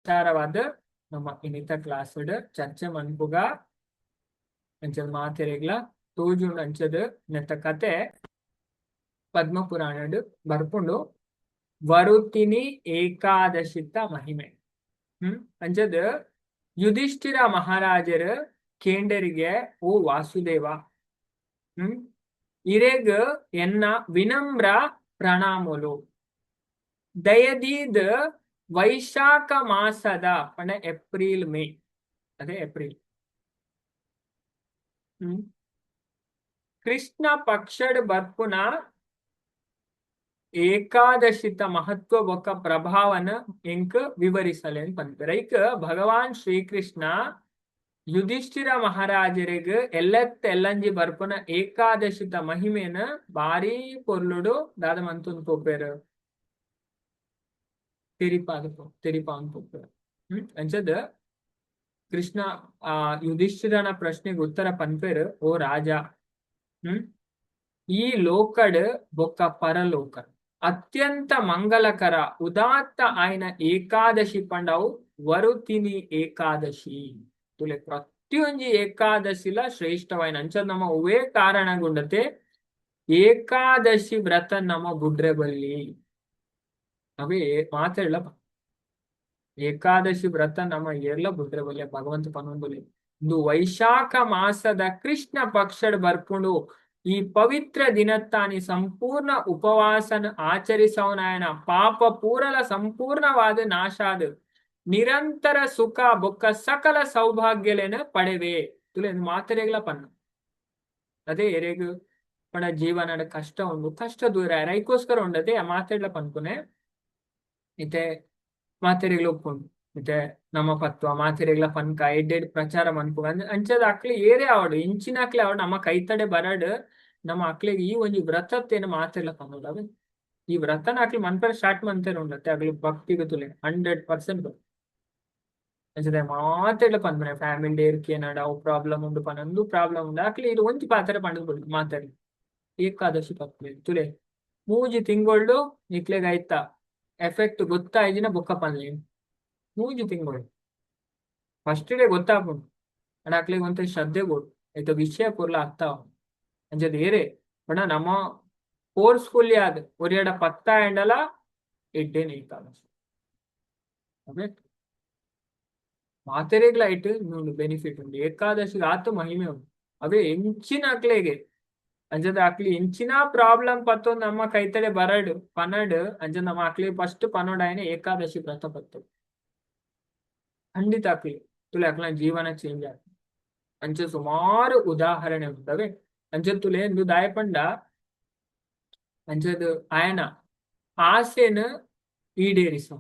ವಿಚಾರವಾದ ನಮ್ಮ ಇನಿತ ಕ್ಲಾಸ್ ಚರ್ಚೆ ಮನ್ಪುಗ. ಅಂಚದ ಮಾತೆರೆಗ್ಲ ತೋಜುಂಡು. ಅಂಚದ ನೆತ್ತ ಕತೆ ಪದ್ಮ ಪುರಾಣಡ್ ಬರ್ಪುಂಡು, ವರುತಿನಿ ಏಕಾದಶಿತ ಮಹಿಮೆ. ಅಂಚದ ಯುಧಿಷ್ಠಿರ ಮಹಾರಾಜರು ಕೇಂಡರಿಗೆ, ಓ ವಾಸುದೇವ, ಇರೆಗ್ ಎನ್ನ ವಿನಮ್ರ ಪ್ರಣಾಮುಲು. ದಯದೀದ್ ವೈಶಾಖ ಮಾಸದ, ಪಂಡ ಏಪ್ರಿಲ್ ಮೇ, ಅದೇ ಏಪ್ರಿಲ್, ಕೃಷ್ಣ ಪಕ್ಷಡ್ ಬರ್ಪುನ ಏಕಾದಶಿತ ಮಹತ್ವ ಬೊಕ್ಕ ಪ್ರಭಾವನ ಎಂಕ್ ವಿವರಿಸಲೆ ಪನ್ಪೆರ್. ಐಕ್ ಭಗವಾನ್ ಶ್ರೀಕೃಷ್ಣ ಯುಧಿಷ್ಠಿರ ಮಹಾರಾಜರಿಗೆ ಎಲ್ಲೆತ್ತ ಎಲ್ಲಂಜಿ ಬರ್ಪುನ ಏಕಾದಶಿತ ಮಹಿಮೆನ ಬಾರಿ ಪೊರ್ಲುಡು ದಾದ ಮಂತೊಂದು ಪೋಪೆರ್? ತೆರಿಪಾದ ತೆರಿಪಾವೊಂದು ಪೋಪೆರ್. ಅಂಚದ ಕೃಷ್ಣ ಆ ಯುಧಿಷ್ಠಿರನ ಪ್ರಶ್ನೆಗೆ ಉತ್ತರ ಪನ್ಪೆರ್. ಓ ರಾಜ, ಈ ಲೋಕಡ್ ಬೊಕ್ಕ ಪರಲೋಕ ಅತ್ಯಂತ ಮಂಗಲಕರ ಉದಾತ್ತ ಆಯ್ನ ಏಕಾದಶಿ ಪಂಡವು ವರುತಿನಿ ಏಕಾದಶಿ. ತುಲೆ, ಪ್ರತಿಯೊಂಜಿ ಏಕಾದಶಿಲ ಶ್ರೇಷ್ಠವಾಯಿನ. ಅಂಚ ನಮ್ಮ ಒವ್ವೇ ಕಾರಣಗುಂಡತೆ ಏಕಾದಶಿ ವ್ರತ ನಮ್ಮ ಬುಡ್ರೆ ಬಲ್ಲಿ. ಅವೇ ಮಾತೆರ್ಲ ಏಕಾದಶಿ ವ್ರತ ನಮ್ಮ ಏರ್ಲ ಬುಡ್ರೆ ಬಲ್ಲೆ. ಭಗವಂತ ಪನೊಂದುಲ್ಲೆ, ಇಂದು ವೈಶಾಖ ಮಾಸದ ಕೃಷ್ಣ ಪಕ್ಷಡ್ ಬರ್ಪುಂಡು. ಈ ಪವಿತ್ರ ದಿನತ್ತಾನಿ ಸಂಪೂರ್ಣ ಉಪವಾಸನ ಆಚರಿಸವನಾಯನ ಪಾಪ ಪೂರಲ ಸಂಪೂರ್ಣವಾದ ನಾಶಾದ ನಿರಂತರ ಸುಖ ಬೊಕ್ಕ ಸಕಲ ಸೌಭಾಗ್ಯಲೇನ ಪಡೆವೆ. ತುಲೆ, ಮಾತೆರೆಗ್ಲ ಪನ್ನ. ಅದೇ ಎರೆಗ್ ಪಣ ಜೀವನದ ಕಷ್ಟ ಉಂಡು, ಕಷ್ಟ ದೂರ ಐಕೋಸ್ಕರ ಉಂಡತೆ ಮಾತೆರ್ಲ ಪನ್ಪುನೆ. ಇತ್ತೆ ಮಾತೆರೆಗ್ಲ ಉಪ್ಪುಂಡು. ಇತ್ತೆ ನಮ್ಮ ಪತ್ವ ಮಾತೆರೆಗ್ಲ ಪನ್ಕ ಎಡ್ಡೆಡ್ ಪ್ರಚಾರ ಮನ್ಪುಗ. ಅಂಚದ ಅಕ್ಲೆ ಏರೇ ಆವಡು, ಇಂಚಿನ ಅಕ್ಲೆ ಆವಡು, ನಮ್ಮ ಕೈತಡೆ ಬರಡ್. ನಮ್ಮ ಅಕ್ಲೆಗ್ ಈ ಒಂಜಿ ವ್ರತತ್ತೇನು ಮಾತೆರ್ಲ ಪನ್ನೊಡು. ಅವೆ ಈ ವ್ರತನ ಅಕ್ಲೆ ಮನ್ಪರೆ ಸ್ಟಾರ್ಟ್ ಮಂತೆರ್ ಉಂಡತ್ತೆ, ಅಕ್ಲೆ ಭಕ್ತಿಗೆ ತುಲೆ 100%. ಅಂಚನೆ ಮಾತೆರ್ಲ ಪನ್ಪುನೆ, ಫ್ಯಾಮಿಲಿ ಏರ್ಕೇನಡ ಅವು ಪ್ರಾಬ್ಲಮ್ ಉಂಡು ಪನೊಂದು ಪ್ರಾಬ್ಲಮ್ ಉಂಡು, ಅಕ್ಲೆ ಇದು ಒಂಜಿ ಪಾತೆರ ಪಂಡುದು ಬುಡ್ಡು ಮಾತೆರ್ಲ. ಏಕಾದಶಿ ಪತ್ಲೆ ತುಲೆ, 3 ತಿಂಗಳು ನಿಕ್ಲೆಗ್ ಐತ ಎಫೆಕ್ಟ್ ಗೊತ್ತಾಯ್ದಿನ ಬೊಕ್ಕ ಪನ್ಲೆ. 3 ತಿಂಗಳು ಫಸ್ಟ್ ಡೇ ಗೊತ್ತಾಪುಂಡು. ಅಂಡ ಅಕ್ಲೆಗ್ ಒಂತೆ ಶ್ರದ್ಧೆ ಬೋಡು, ಐತ ವಿಷಯ ಪೂರ್ಲ ಅರ್ಥ. ಅಂಚದ ಏರೆ ಪಂಡ ನಮ್ಮ ಫೋರ್ಸ್ಫುಲ್ಲಿ ಆದ್ ಒರಿಯಡ ಪತ್ತಾಯಂಡಲ ಎಡ್ಡೇನೆ ಏಕಾದಶಿ. ಓಕೆ, ಮಾತೆರೆಗ್ಲ ಐಟ್ ಉಂಡು, ಬೆನಿಫಿಟ್ ಉಂಡು. ಏಕಾದಶಿ ಆತ್ ಮಹಿಮೆ ಉಂಡು. ಅವೇ ಎಂಚಿನ ಅಕ್ಲೆಗೆ ಅಂಚದ ಅಕ್ಲಿ ಎಂಚಿನ ಪ್ರಾಬ್ಲಮ್ ಪತ್ತೊಂದು ನಮ್ಮ ಕೈತಡೆ ಬರಡ್ ಪನಡ್. ಅಂಚ ನಮ್ಮ ಅಕ್ಲಿ ಫಸ್ಟ್ ಪನೊಡಾಯನ ಏಕಾದಶಿ ವ್ರತ ಪತ್ತು. ಖಂಡಿತ ಅಕ್ಲಿ ತುಲೆ ಅಕ್ಲ ಜೀವನ ಚೇಂಜ್ ಆಗ್ತದೆ. ಅಂಚ ಸುಮಾರು ಉದಾಹರಣೆ ಉಂಟವೆ. ಅಂಚ ತುಲೆ ಇಂದು ದಾಯಪಂಡ ಅಂಚದ ಆಯನ ಆಸೆನ ಈಡೇರಿಸು.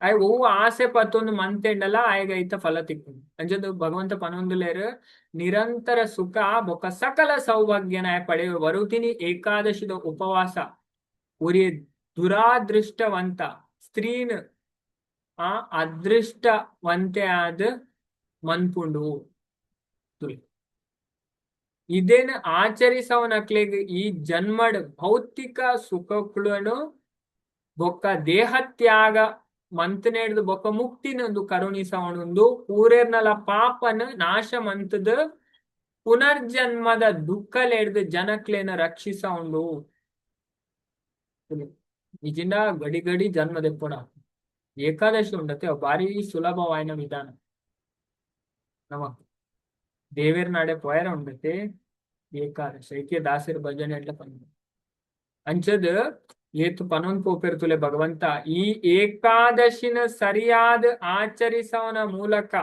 ಆಯ್ ಒವ್ವು ಆಸೆ ಪತ್ತೊಂದು ಮಂತೆಂಡಲ ಆಯಗ ಐತ ಫಲ ತಿಕ್ಕುಂಡು. ಅಂಚದ ಭಗವಂತ ಪನೊಂದುಲೇರ್, ನಿರಂತರ ಸುಖ ಬೊಕ್ಕ ಸಕಲ ಸೌಭಾಗ್ಯನ ಪಡೆಯುವ ವರುತಿನಿ ಏಕಾದಶಿದ ಉಪವಾಸ ಉರಿ ದುರಾದೃಷ್ಟವಂತ ಸ್ತ್ರೀನ್ ಆ ಅದೃಷ್ಟವಂತೆ ಆದ ಮನ್ಪುಂಡು. ಇದೇನು ಆಚರಿಸವನಕ್ಲೆಗ್ ಈ ಜನ್ಮಡ್ ಭೌತಿಕ ಸುಖಗಳನ್ನು ಬೊಕ್ಕ ದೇಹತ್ಯಾಗ ಮಂತನೇಡ್ದು ಬೊಕ್ಕ ಮುಕ್ತಿನೊಂದು ಕರುಣಿಸವಣುಂದು. ಪೂರೇರ್ನಲ ಪಾಪನ ನಾಶ ಮಂತದ ಪುನರ್ಜನ್ಮದ ದುಃಖಲೆಡ್ದು ಜನಕ್ಲೆನ ರಕ್ಷಿಸವುಂಡು. ನಿಜಿಂದ ಗಡಿ ಗಡಿ ಜನ್ಮ ದೆಪ್ಪುಣ ಏಕಾದಶಿ ಉಂಡತೆ. ಭಾರಿ ಸುಲಭವಾಯಿನ ವಿಧಾನ. ನಮ ದೇವೇರ್ ನಾಡೆ ಪೋಯರ ಉಂಡತೆ ಏಕಾದಶಿ. ಐಕೆ ದಾಸರ ಭಜನೆ ಎಡ್ಲ ಪಂಡ. ಅಂಚದ ಏತು ಪನೊಂದು ಪೋಪೆರ್ತುಲೆ ಭಗವಂತ, ಈ ಏಕಾದಶಿನ ಸರಿಯಾದ ಆಚರಿಸವನ ಮೂಲಕ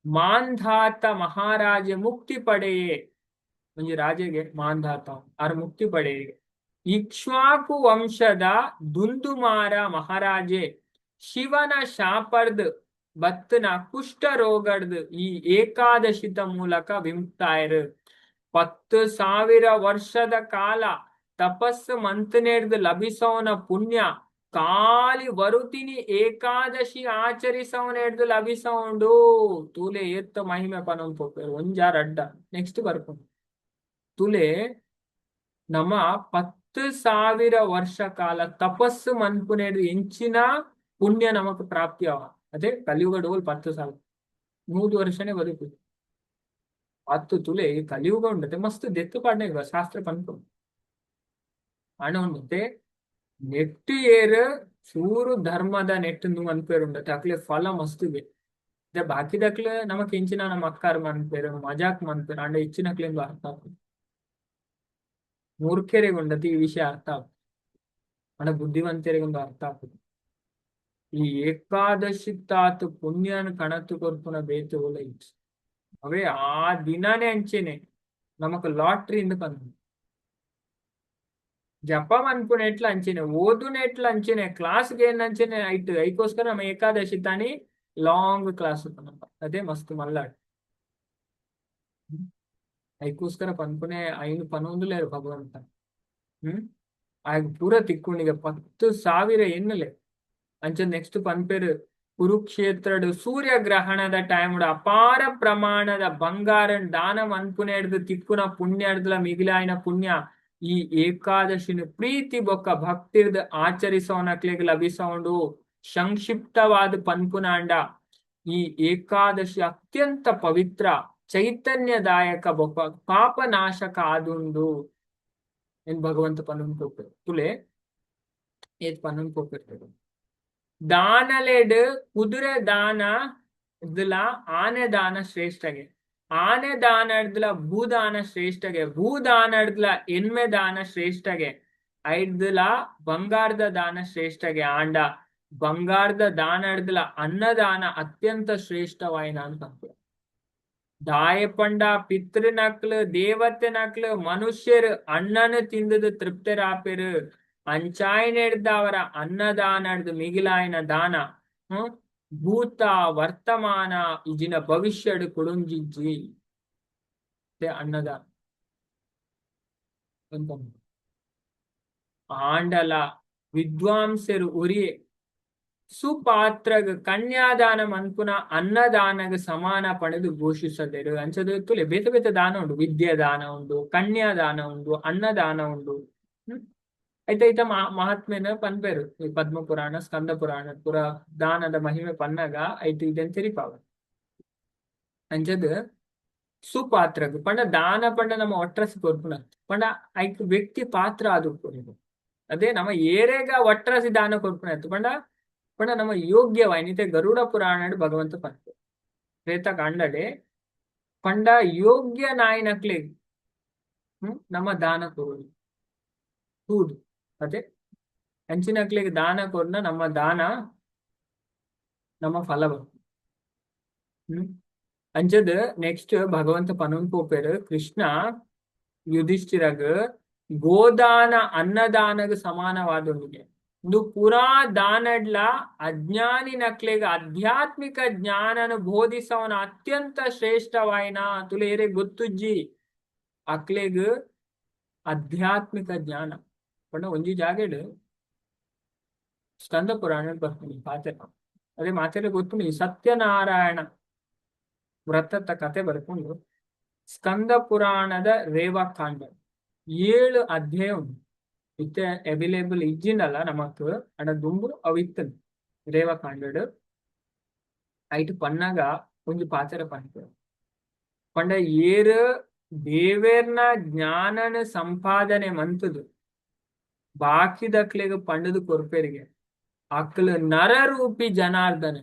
ಮಾಂಧಾತ ಮಹಾರಾಜ ಮುಕ್ತಿ ಪಡೆಯೇ. ಒಂಜಿ ರಾಜೆಗೆ ಮಾಂಧಾತ ಆರ್ ಮುಕ್ತಿ ಪಡೆಯೆ. ಇಕ್ಷ್ವಾಕು ವಂಶದ ದುಂದುಮಾರ ಮಹಾರಾಜೆ ಶಿವನ ಶಾಪರ್ದ್ ಬತ್ತನ ಕುಷ್ಠ ರೋಗಡ್ದು ಈ ಏಕಾದಶಿತ ಮೂಲಕ ವಿಮುಕ್ತಾಯರು. 10,000 ವರ್ಷದ ಕಾಲ ತಪಸ್ಸು ಮಂತನೇಡ್ದು ಲಭಿಸೋನ ಪುಣ್ಯ ಖಾಲಿ ವರುತಿನಿ ಏಕಾದಶಿ ಆಚರಿಸವನೇಡ್ದು ಲಭಿಸೋಂಡು. ತೂಲೆ, ಏತ್ತ ಮಹಿಮೆ ಪನೊಂದು ಪೋಪೆರ್. ಒಂಜಾರ್ ಅಡ್ಡ ನೆಕ್ಸ್ಟ್ ಬರ್ಪುಂಡು. ತುಲೆ, ನಮ್ಮ 10,000 ವರ್ಷ ಕಾಲ ತಪಸ್ಸು ಮನ್ಪುನೇಡ್ದು ಎಂಚಿನ ಪುಣ್ಯ ನಮಕ್ ಪ್ರಾಪ್ತಿ ಅವ. ಅದೇ ಕಲಿಯುಗ ಡೋಲ್ 10,000 100 ವರ್ಷನೇ ಬದುಕು. ಹತ್ತು ತುಲೆ ಈ ಕಲಿಯುಗ ಉಂಡತೆ ಮಸ್ತ್ ದೆತ್ತು ಪಾಡ್ನೆ ಶಾಸ್ತ್ರ ಪನ್ಪು. ಆಂಡ ಉಂಡತೆ ನೆಟ್ಟು ಏರ್ ಚೂರು ಧರ್ಮದ ನೆಟ್ಟು ಅನ್ಪೇರು ಉಂಡತೆ ಅಕ್ಲೆ ಫಲ ಮಸ್ತ್ ಇದೆ. ಬಾಕಿದಕ್ಲೆ ನಮಕ್ ಇಂಚಿನ ನಮ್ಮ ಅಕ್ಕಾರ ಮನ್ಪೇರು, ಮಜಾಕ್ ಮನ್ಪೇರು. ಆಂಡ ಇಚ್ಚಿನಕ್ಲೆಂದು ಅರ್ಥ ಆಪುಂಡು. ಮೂರ್ಖೆರೆಗ್ ಉಂಡತಿ ಈ ವಿಷಯ ಅರ್ಥ ಆಪುಂಡು, ಆಂಡ ಬುದ್ಧಿವಂತರಿಗೊಂದು ಅರ್ಥ ಆಪುಂಡು. ಈ ಏಕಾದಶಿ ತಾತ್ ಪುಣ್ಯನ ಕಣತ್ತು ಕೊರ್ಪುನ ಬೇತೆ ಓಲ ಇಜ್ಜಿ. ಅವೇ ಆ ದಿನನೇ ಅಂಚೆನೆ ನಮಕ್ ಲಾಟ್ರಿ ಇಂದ ಪನ್ಪುನು. ಜಪ ಮನ್ಪುನೆಟ್ಲ ಅಂಚೆನೆ, ಓದುನೆಟ್ಲ ಅಂಚೆನೆ, ಕ್ಲಾಸ್ಗೆ ಏನ್ ಅಂಚೆನೆ ಐಟ್. ಐಕೋಸ್ಕರ ನಮ್ಮ ಏಕಾದಶಿ ತಾನಿ ಲಾಂಗ್ ಕ್ಲಾಸ್ ಅದೇ ಮಸ್ತ್ ಮಲ್ಲಾಡ್. ಐಕೋಸ್ಕರ ಪನ್ಪುನೆ ಐನು ಪನೊಂದುಲೇರು ಭಗವಂತ. ಆಗ ಪೂರ ತಿಕ್ಕುಂಡಿಗ 10,000 ಎನ್ನಲೆ. ಅಂಚ ನೆಕ್ಸ್ಟ್ ಪನ್ಪೇರು, ಕುರುಕ್ಷೇತ್ರಡು ಸೂರ್ಯಗ್ರಹಣದ ಟೈಮ್ ಅಪಾರ ಪ್ರಮಾಣದ ಬಂಗಾರ ದಾನ ಮನ್ಪುನೆಡ್ದು ತಿಕ್ಕುನ ಪುಣ್ಯ ಮಿಗಿಲಾಯಿನ ಪುಣ್ಯ ಈ ಏಕಾದಶಿನ ಪ್ರೀತಿ ಬೊಕ್ಕ ಭಕ್ತಿರ್ದ ಆಚರಿಸೋನಕ್ಲೆಗ್ ಲಭಿಸೋಂಡು. ಸಂಕ್ಷಿಪ್ತವಾದ ಪನ್ಪುನಾಂಡ ಈ ಏಕಾದಶಿ ಅತ್ಯಂತ ಪವಿತ್ರ, ಚೈತನ್ಯದಾಯಕ ಬೊಕ್ಕ ಪಾಪನಾಶಕ ಆದುಂಡು ಎನ್ ಭಗವಂತ ಪನೊಂದು ಪೋಪೆರ್. ತುಲೆ ಏತ್ ಪನೊಂದು ಪೋಪಿರ್ತದೆ. ದಾನಲೆಡ್ ಕುದುರೆ ದಾನ ಇದ್ಲ ಆನೆ ದಾನ ಶ್ರೇಷ್ಠಗೆ, ಆನೆ ದಾನ ಹಿಡ್ದಲ ಭೂದಾನ ಶ್ರೇಷ್ಠಗೆ, ಭೂದಾನ ಹಿಡ್ದಲ ಎನ್ಮೆ ದಾನ ಶ್ರೇಷ್ಠಗೆ, ಐಡ್ದಲ ಬಂಗಾರದ ದಾನ ಶ್ರೇಷ್ಠಗೆ. ಆಂಡ ಬಂಗಾರದ ದಾನ ಹಿಡ್ದಲ ಅನ್ನದಾನ ಅತ್ಯಂತ ಶ್ರೇಷ್ಠವಾಯಿನ ಅಂತ. ದಾಯಪಂಡ ಪಿತೃನಕ್ಲು, ದೇವತೆನಕ್ಲು, ಮನುಷ್ಯರು ಅಣ್ಣನ ತಿಂದದು ತೃಪ್ತರಾಪೆರು. ಅಂಚಾಯನೆಡ್ದ ಅವರ ಅನ್ನದಾನ ಮಿಗಿಲಾಯನ ದಾನ ಭೂತ, ವರ್ತಮಾನ ಇಜಿನ ಭವಿಷ್ಯಡು ಕೊಡುಂಜಿಜ್ಜಿ ಅನ್ನದಾನ. ಆಂಡಲ ವಿದ್ವಾಂಸರು ಉರಿಯೆ ಸುಪಾತ್ರಗ್ ಕನ್ಯಾದಾನ ಮನ್ಪುನ ಅನ್ನದಾನಗ ಸಮಾನ ಪಡೆದು ಘೋಷಿಸದರು. ಅಂಚದ ತುಲೆ ಬೇತೆ ಬೇತೆ ದಾನ ಉಂಡು. ವಿದ್ಯೆ ದಾನ ಉಂಡು, ಕನ್ಯಾದಾನ ಉಂಡು, ಅನ್ನದಾನ ಉಂಡು. ಐತ ಮಹಾತ್ಮೆನ ಪನ್ಪೇರು. ಈ ಪದ್ಮ ಪುರಾಣ, ಸ್ಕಂದ ಪುರಾಣ ಪುರ ದಾನದ ಮಹಿಮೆ ಪನ್ನಗ ಐತ ಇದನ್ ತೆರಿಪಾವ. ಅಂಚದ ಸುಪಾತ್ರಗ್ ಪಂಡ ದಾನ ಪಂಡ ನಮ್ಮ ಒಟ್ರಸಿ ಕೊರ್ಪುನ ಪಂಡ ಐಕ್ ವ್ಯಕ್ತಿ ಪಾತ್ರ ಆದು. ಅದೇ ನಮ್ಮ ಏರೇಗ ಒಟ್ರಸಿ ದಾನ ಕೊರ್ಪುನ ಪಂಡ ಪಂಡ ನಮ್ಮ ಯೋಗ್ಯವಾಯಿನಿತೆ. ಗರುಡ ಪುರಾಣ ಭಗವಂತ ಪನ್ಪೆ ಪ್ರೇತ ಕಾಂಡಡೆ ಪಂಡ ಯೋಗ್ಯ ನಾಯಿನಕ್ಲೆಗ್ ನಮ್ಮ ದಾನ ಕೊರೊಡು ತೂದು. ಅದೇ ಅಂಚಿನಕ್ಲೆಗ್ ದಾನ ಕೊರ್ನ ನಮ್ಮ ದಾನ ನಮ್ಮ ಫಲ ಬರ್ಪುಂಡು. ಅಂಚದ್ ನೆಕ್ಸ್ಟ್ ಭಗವಂತ ಪನೊಂದು ಪೋಪೆರ್ ಕೃಷ್ಣ ಯುಧಿಷ್ಠಿರಗ್, ಗೋದಾನ ಅನ್ನದಾನಗ್ ಸಮಾನವಾದುಂಡುಗೆ. ಇಂದು ಪುರಾ ದಾನಡ್ಲ ಅಜ್ಞಾನಿನಕ್ಲೆಗ್ ಆಧ್ಯಾತ್ಮಿಕ ಜ್ಞಾನನು ಬೋಧಿಸವನ ಅತ್ಯಂತ ಶ್ರೇಷ್ಠವಾಯಿನ. ತುಲೇರೆ ಗೊತ್ತುಜ್ಜಿ ಅಕ್ಲೆಗ್ ಆಧ್ಯಾತ್ಮಿಕ ಜ್ಞಾನ ಪಂಡ ಒಂಜಿ ಜಾಗೆಡ್ ಸ್ಕಂದ ಪುರಾಣ ಬರ್ಪುಂಡು ಪಾತೆರ. ಅದೇ ಮಾತೆರೆ ಗೊತ್ತುಂಡು. ಈ ಸತ್ಯನಾರಾಯಣ ವ್ರತದ ಕತೆ ಬರ್ಪುಂಡು ಸ್ಕಂದ ಪುರಾಣದ ರೇವಾಕಾಂಡ. 7 ಅಧ್ಯಾಯ ಉಂಡು. ಇತ್ತೆ ಅವೈಲೇಬಲ್ ಇಜ್ಜಿಂಡಲ ನಮಕ್, ಅಂಡ ದುಂಬು ಅವು ಇತ್ತುಂಡು. ರೇವಾಕಾಂಡಡ್ ಐಟ್ ಪನ್ನಗ ಒಂಜಿ ಪಾತೆರ ಪನ್ಪೆರ್. ಪಂಡ ಏರ್ ದೇವೆರ್ನ ಜ್ಞಾನನ ಸಂಪಾದನೆ ಮಂತುದು ಬಾಕಿದಕ್ಲೆಗ್ ಪಂಡುದು ಕೊರ್ಪೆರಿಗೆ ಅಕ್ಲು ನರರೂಪಿ ಜನಾರ್ದನ,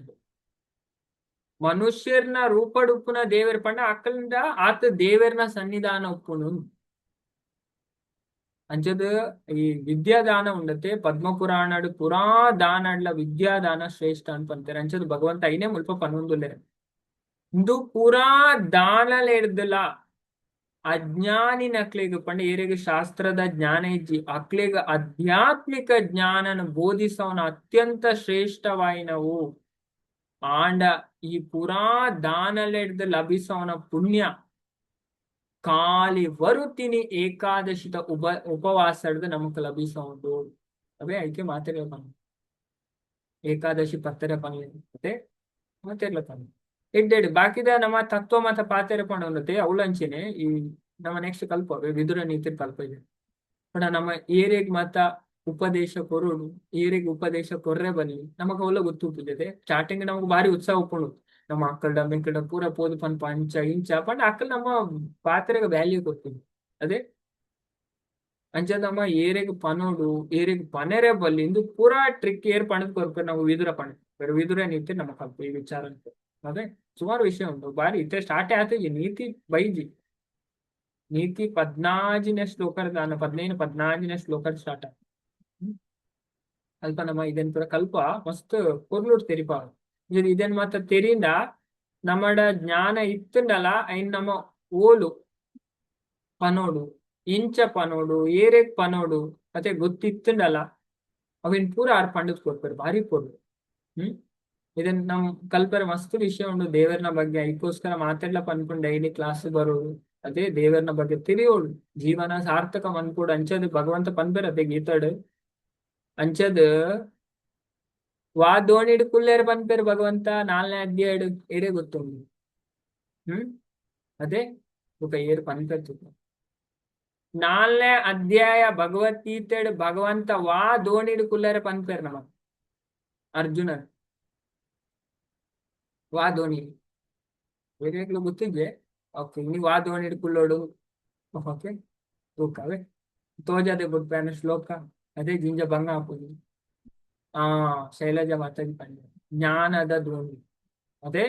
ಮನುಷ್ಯರ್ನ ರೂಪಡುಪ್ಪುನ ದೇವೆರ್ ಪಂಡ ಅಕ್ಲಿಂದ ಆತ ದೇವೆರ್ನ ಸನ್ನಿಧಾನ ಉಪ್ಪುನು. ಅಂಚದ ಈ ವಿದ್ಯಾದಾನ ಉಂಡತೆ ಪದ್ಮ ಪುರಾಣಡ್ ಪುರಾ ದಾನಡ್ಲ ವಿದ್ಯಾದಾನ ಶ್ರೇಷ್ಠ ಅಂತ ಪಂತೆರ್. ಅಂಚದ ಭಗವಂತ ಐನೇ ಮುಲ್ಪ ಪನೊಂದುಲ್ಲೆರ್. ಇಂದು ಪೂರಾ ದಾನಲೆಡ್ದಲ ಅಜ್ಞಾನಿನಕ್ಲೆಗ್ ಪಂಡ ಏರೆಗ್ ಶಾಸ್ತ್ರದ ಜ್ಞಾನ ಇಜ್ಜಿ ಅಕ್ಲೆಗ್ ಆಧ್ಯಾತ್ಮಿಕ ಜ್ಞಾನನ ಬೋಧಿಸವನ ಅತ್ಯಂತ ಶ್ರೇಷ್ಠವಾಯಿನವು. ಆಂಡ ಈ ಪುರಾ ದಾನಲೆಡ್ದ್ ಲಭಿಸವನ ಪುಣ್ಯ ಖಾಲಿ ವರುತಿನಿ ಏಕಾದಶಿತ ಉಪವಾಸಡ್ದು ನಮಕ್ ಲಭಿಸವುಂಡು. ಅವೇ ಐಕೆ ಮಾತೆರ್ಲ ಪನ್ಪ ಏಕಾದಶಿ ಪತ್ತೆರೆ ಪನ್ಲೆ ಮತ್ತೆ ಮಾತೆರ್ಲ ಪನ್ಪ ಎಡ್ಡೆಡ್. ಬಾಕಿದ ನಮ್ಮ ತತ್ವ ಮತ ಪಾತೆರ ಪಂಡ ಅವಳು ಅಂಚೆನೆ. ಈ ನಮ್ಮ ನೆಕ್ಸ್ಟ್ ಕಲ್ಪ ವಿದುರ ನೀತಿ ಕಲ್ಪ ಇದೆ. ಪಂಡ ನಮ್ಮ ಏರಿಯಾಗ್ ಮಾತ ಉಪದೇಶ ಕೊರೊಡು, ಏರೆಗ್ ಉಪದೇಶ ಕೊರ್ರೆ ಬಲ್ಲಿ, ನಮಕ್ ಅವಲ ಗೊತ್ತುಪ್ಪುಜತೆ. ಸ್ಟಾರ್ಟಿಂಗ್ ನಮಕ್ ಬಾರಿ ಉತ್ಸಾಹ ಉಪ್ಪುಂಡು. ನಮ್ಮ ಅಕ್ಕಲ್ಡ ಮೆಕ್ಕಲ್ಡ ಪೂರ ಪೋದು ಪನ್ಪ ಅಂಚ ಇಂಚ ಪಂಡ ಅಕ್ಕಲ್ ನಮ್ಮ ಪಾತೆರಗ್ ವ್ಯಾಲ್ಯೂ ಕೊರ್ಪುಜಿ. ಅದೇ ಅಂಚ ನಮ್ಮ ಏರೆಗ್ ಪನೊಡು, ಏರೆಗ್ ಪನೆರೆ ಬಲ್ಲಿ, ಇಂದು ಪೂರಾ ಟ್ರಿಕ್ ಏರ್ ಪಂಡ್ದ್ ಕೊರ್ಪೆರ್? ನಾವು ವಿದುರ ಪಂಡ್ ವಿದುರ ನೀತಿ ನಮ್ಮ ಕಲ್ಪ ಈ ವಿಚಾರ. ಅದೇ ಸುಮಾರು ವಿಷಯ ಉಂಟು ಬಾರಿ. ಇತ್ತೆ ಸ್ಟಾರ್ಟ್ ಆಯ್ತು ನೀತಿ ಬೈಜಿ. ನೀತಿ 14ನೇ ಶ್ಲೋಕ, 15 14ನೇ ಶ್ಲೋಕ ಸ್ಟಾರ್ಟ್ ಆಯ್ತು. ಅಲ್ಪ ನಮ್ಮ ಇದನ್ ಪೂರ ಕಲ್ಪ ಮಸ್ತ್ ಪೊರ್ಲುಡ್ ತೆರಿಪಾವ. ಇದನ್ ಮಾತ ತೆರಿಂಡ ನಮ್ಮಡ ಜ್ಞಾನ ಇತ್ತುಂಡಲ ಐನ್ ನಮ್ಮ ಓಲು ಪನೋಡು, ಇಂಚ ಪನೋಡು, ಏರೆಗ್ ಪನೋಡು ಅತೆ ಗೊತ್ತಿತ್ತುಂಡಲ ಅವಿನ್ ಪೂರ ಆರ್ ಪಂಡದ್ ಕೊರ್ಪೆರ್. ಬಾರಿ ಪೊರ್ಲು. ಇದನ್ ನಮ್ ಕಲ್ಪರೆ ಮಸ್ತ್ ವಿಷಯ ಉಂಡು ದೇವರ್ನ ಬಗ್ಗೆ. ಐಕೋಸ್ಕರ ಮಾತೆರ್ಲ ಪನ್ಪುಂಡು, ಡೈಲಿ ಕ್ಲಾಸ್ ಬರೋಡು, ಅದೇ ದೇವರ್ನ ಬಗ್ಗೆ ತಿಳಿಯೋಡು, ಜೀವನ ಸಾರ್ಥಕ ಮನ್ಪೋಡು. ಅಂಚದ್ ಭಗವಂತ ಪನ್ಪೆರ್ ಅದೇ ಗೀತಾಡ್. ಅಂಚದ್ ವಾ ದೋಣಿಡ್ ಕುಲ್ಲೇರ್ ಪನ್ಪೆರ್ ಭಗವಂತ 4ನೇ ಅಧ್ಯಾಯಡ್, ಏರೇ ಗೊತ್ತುಂಡು? ಅದೇ ಬೊಕ ಏರ್ ಪನ್ಪೆರ್ ತೂಕ. 4ನೇ ಅಧ್ಯಾಯ ಭಗವದ್ಗೀತೆಡ್ ಭಗವಂತ ವಾ ದೋಣಿಡ್ ಕುಲ್ಲೇರೆ ಪನ್ಪೆರ್ ನಮ ಅರ್ಜುನ? ವಾ ದೋಣಿ ಬೇರೆಗ್ಲು ಗೊತ್ತಿದ್ದೆ? ಓಕೆ, ನೀವು ವಾ ದೋಣಿಡ್ ಕುಲ್ಲೋಡು. ಓಕೆ, ತೂಕವೆ ತೋಜಾದೆ ಬುಡ್ಪೇನ ಶ್ಲೋಕ. ಅದೇ ಜಿಂಜ ಭಂಗ ಆಪುಜಿ. ಆ ಶೈಲಜಾ ಮಾತಾಜಿ ಪಂಡ ಜ್ಞಾನದ ದೋಣಿ. ಅದೇ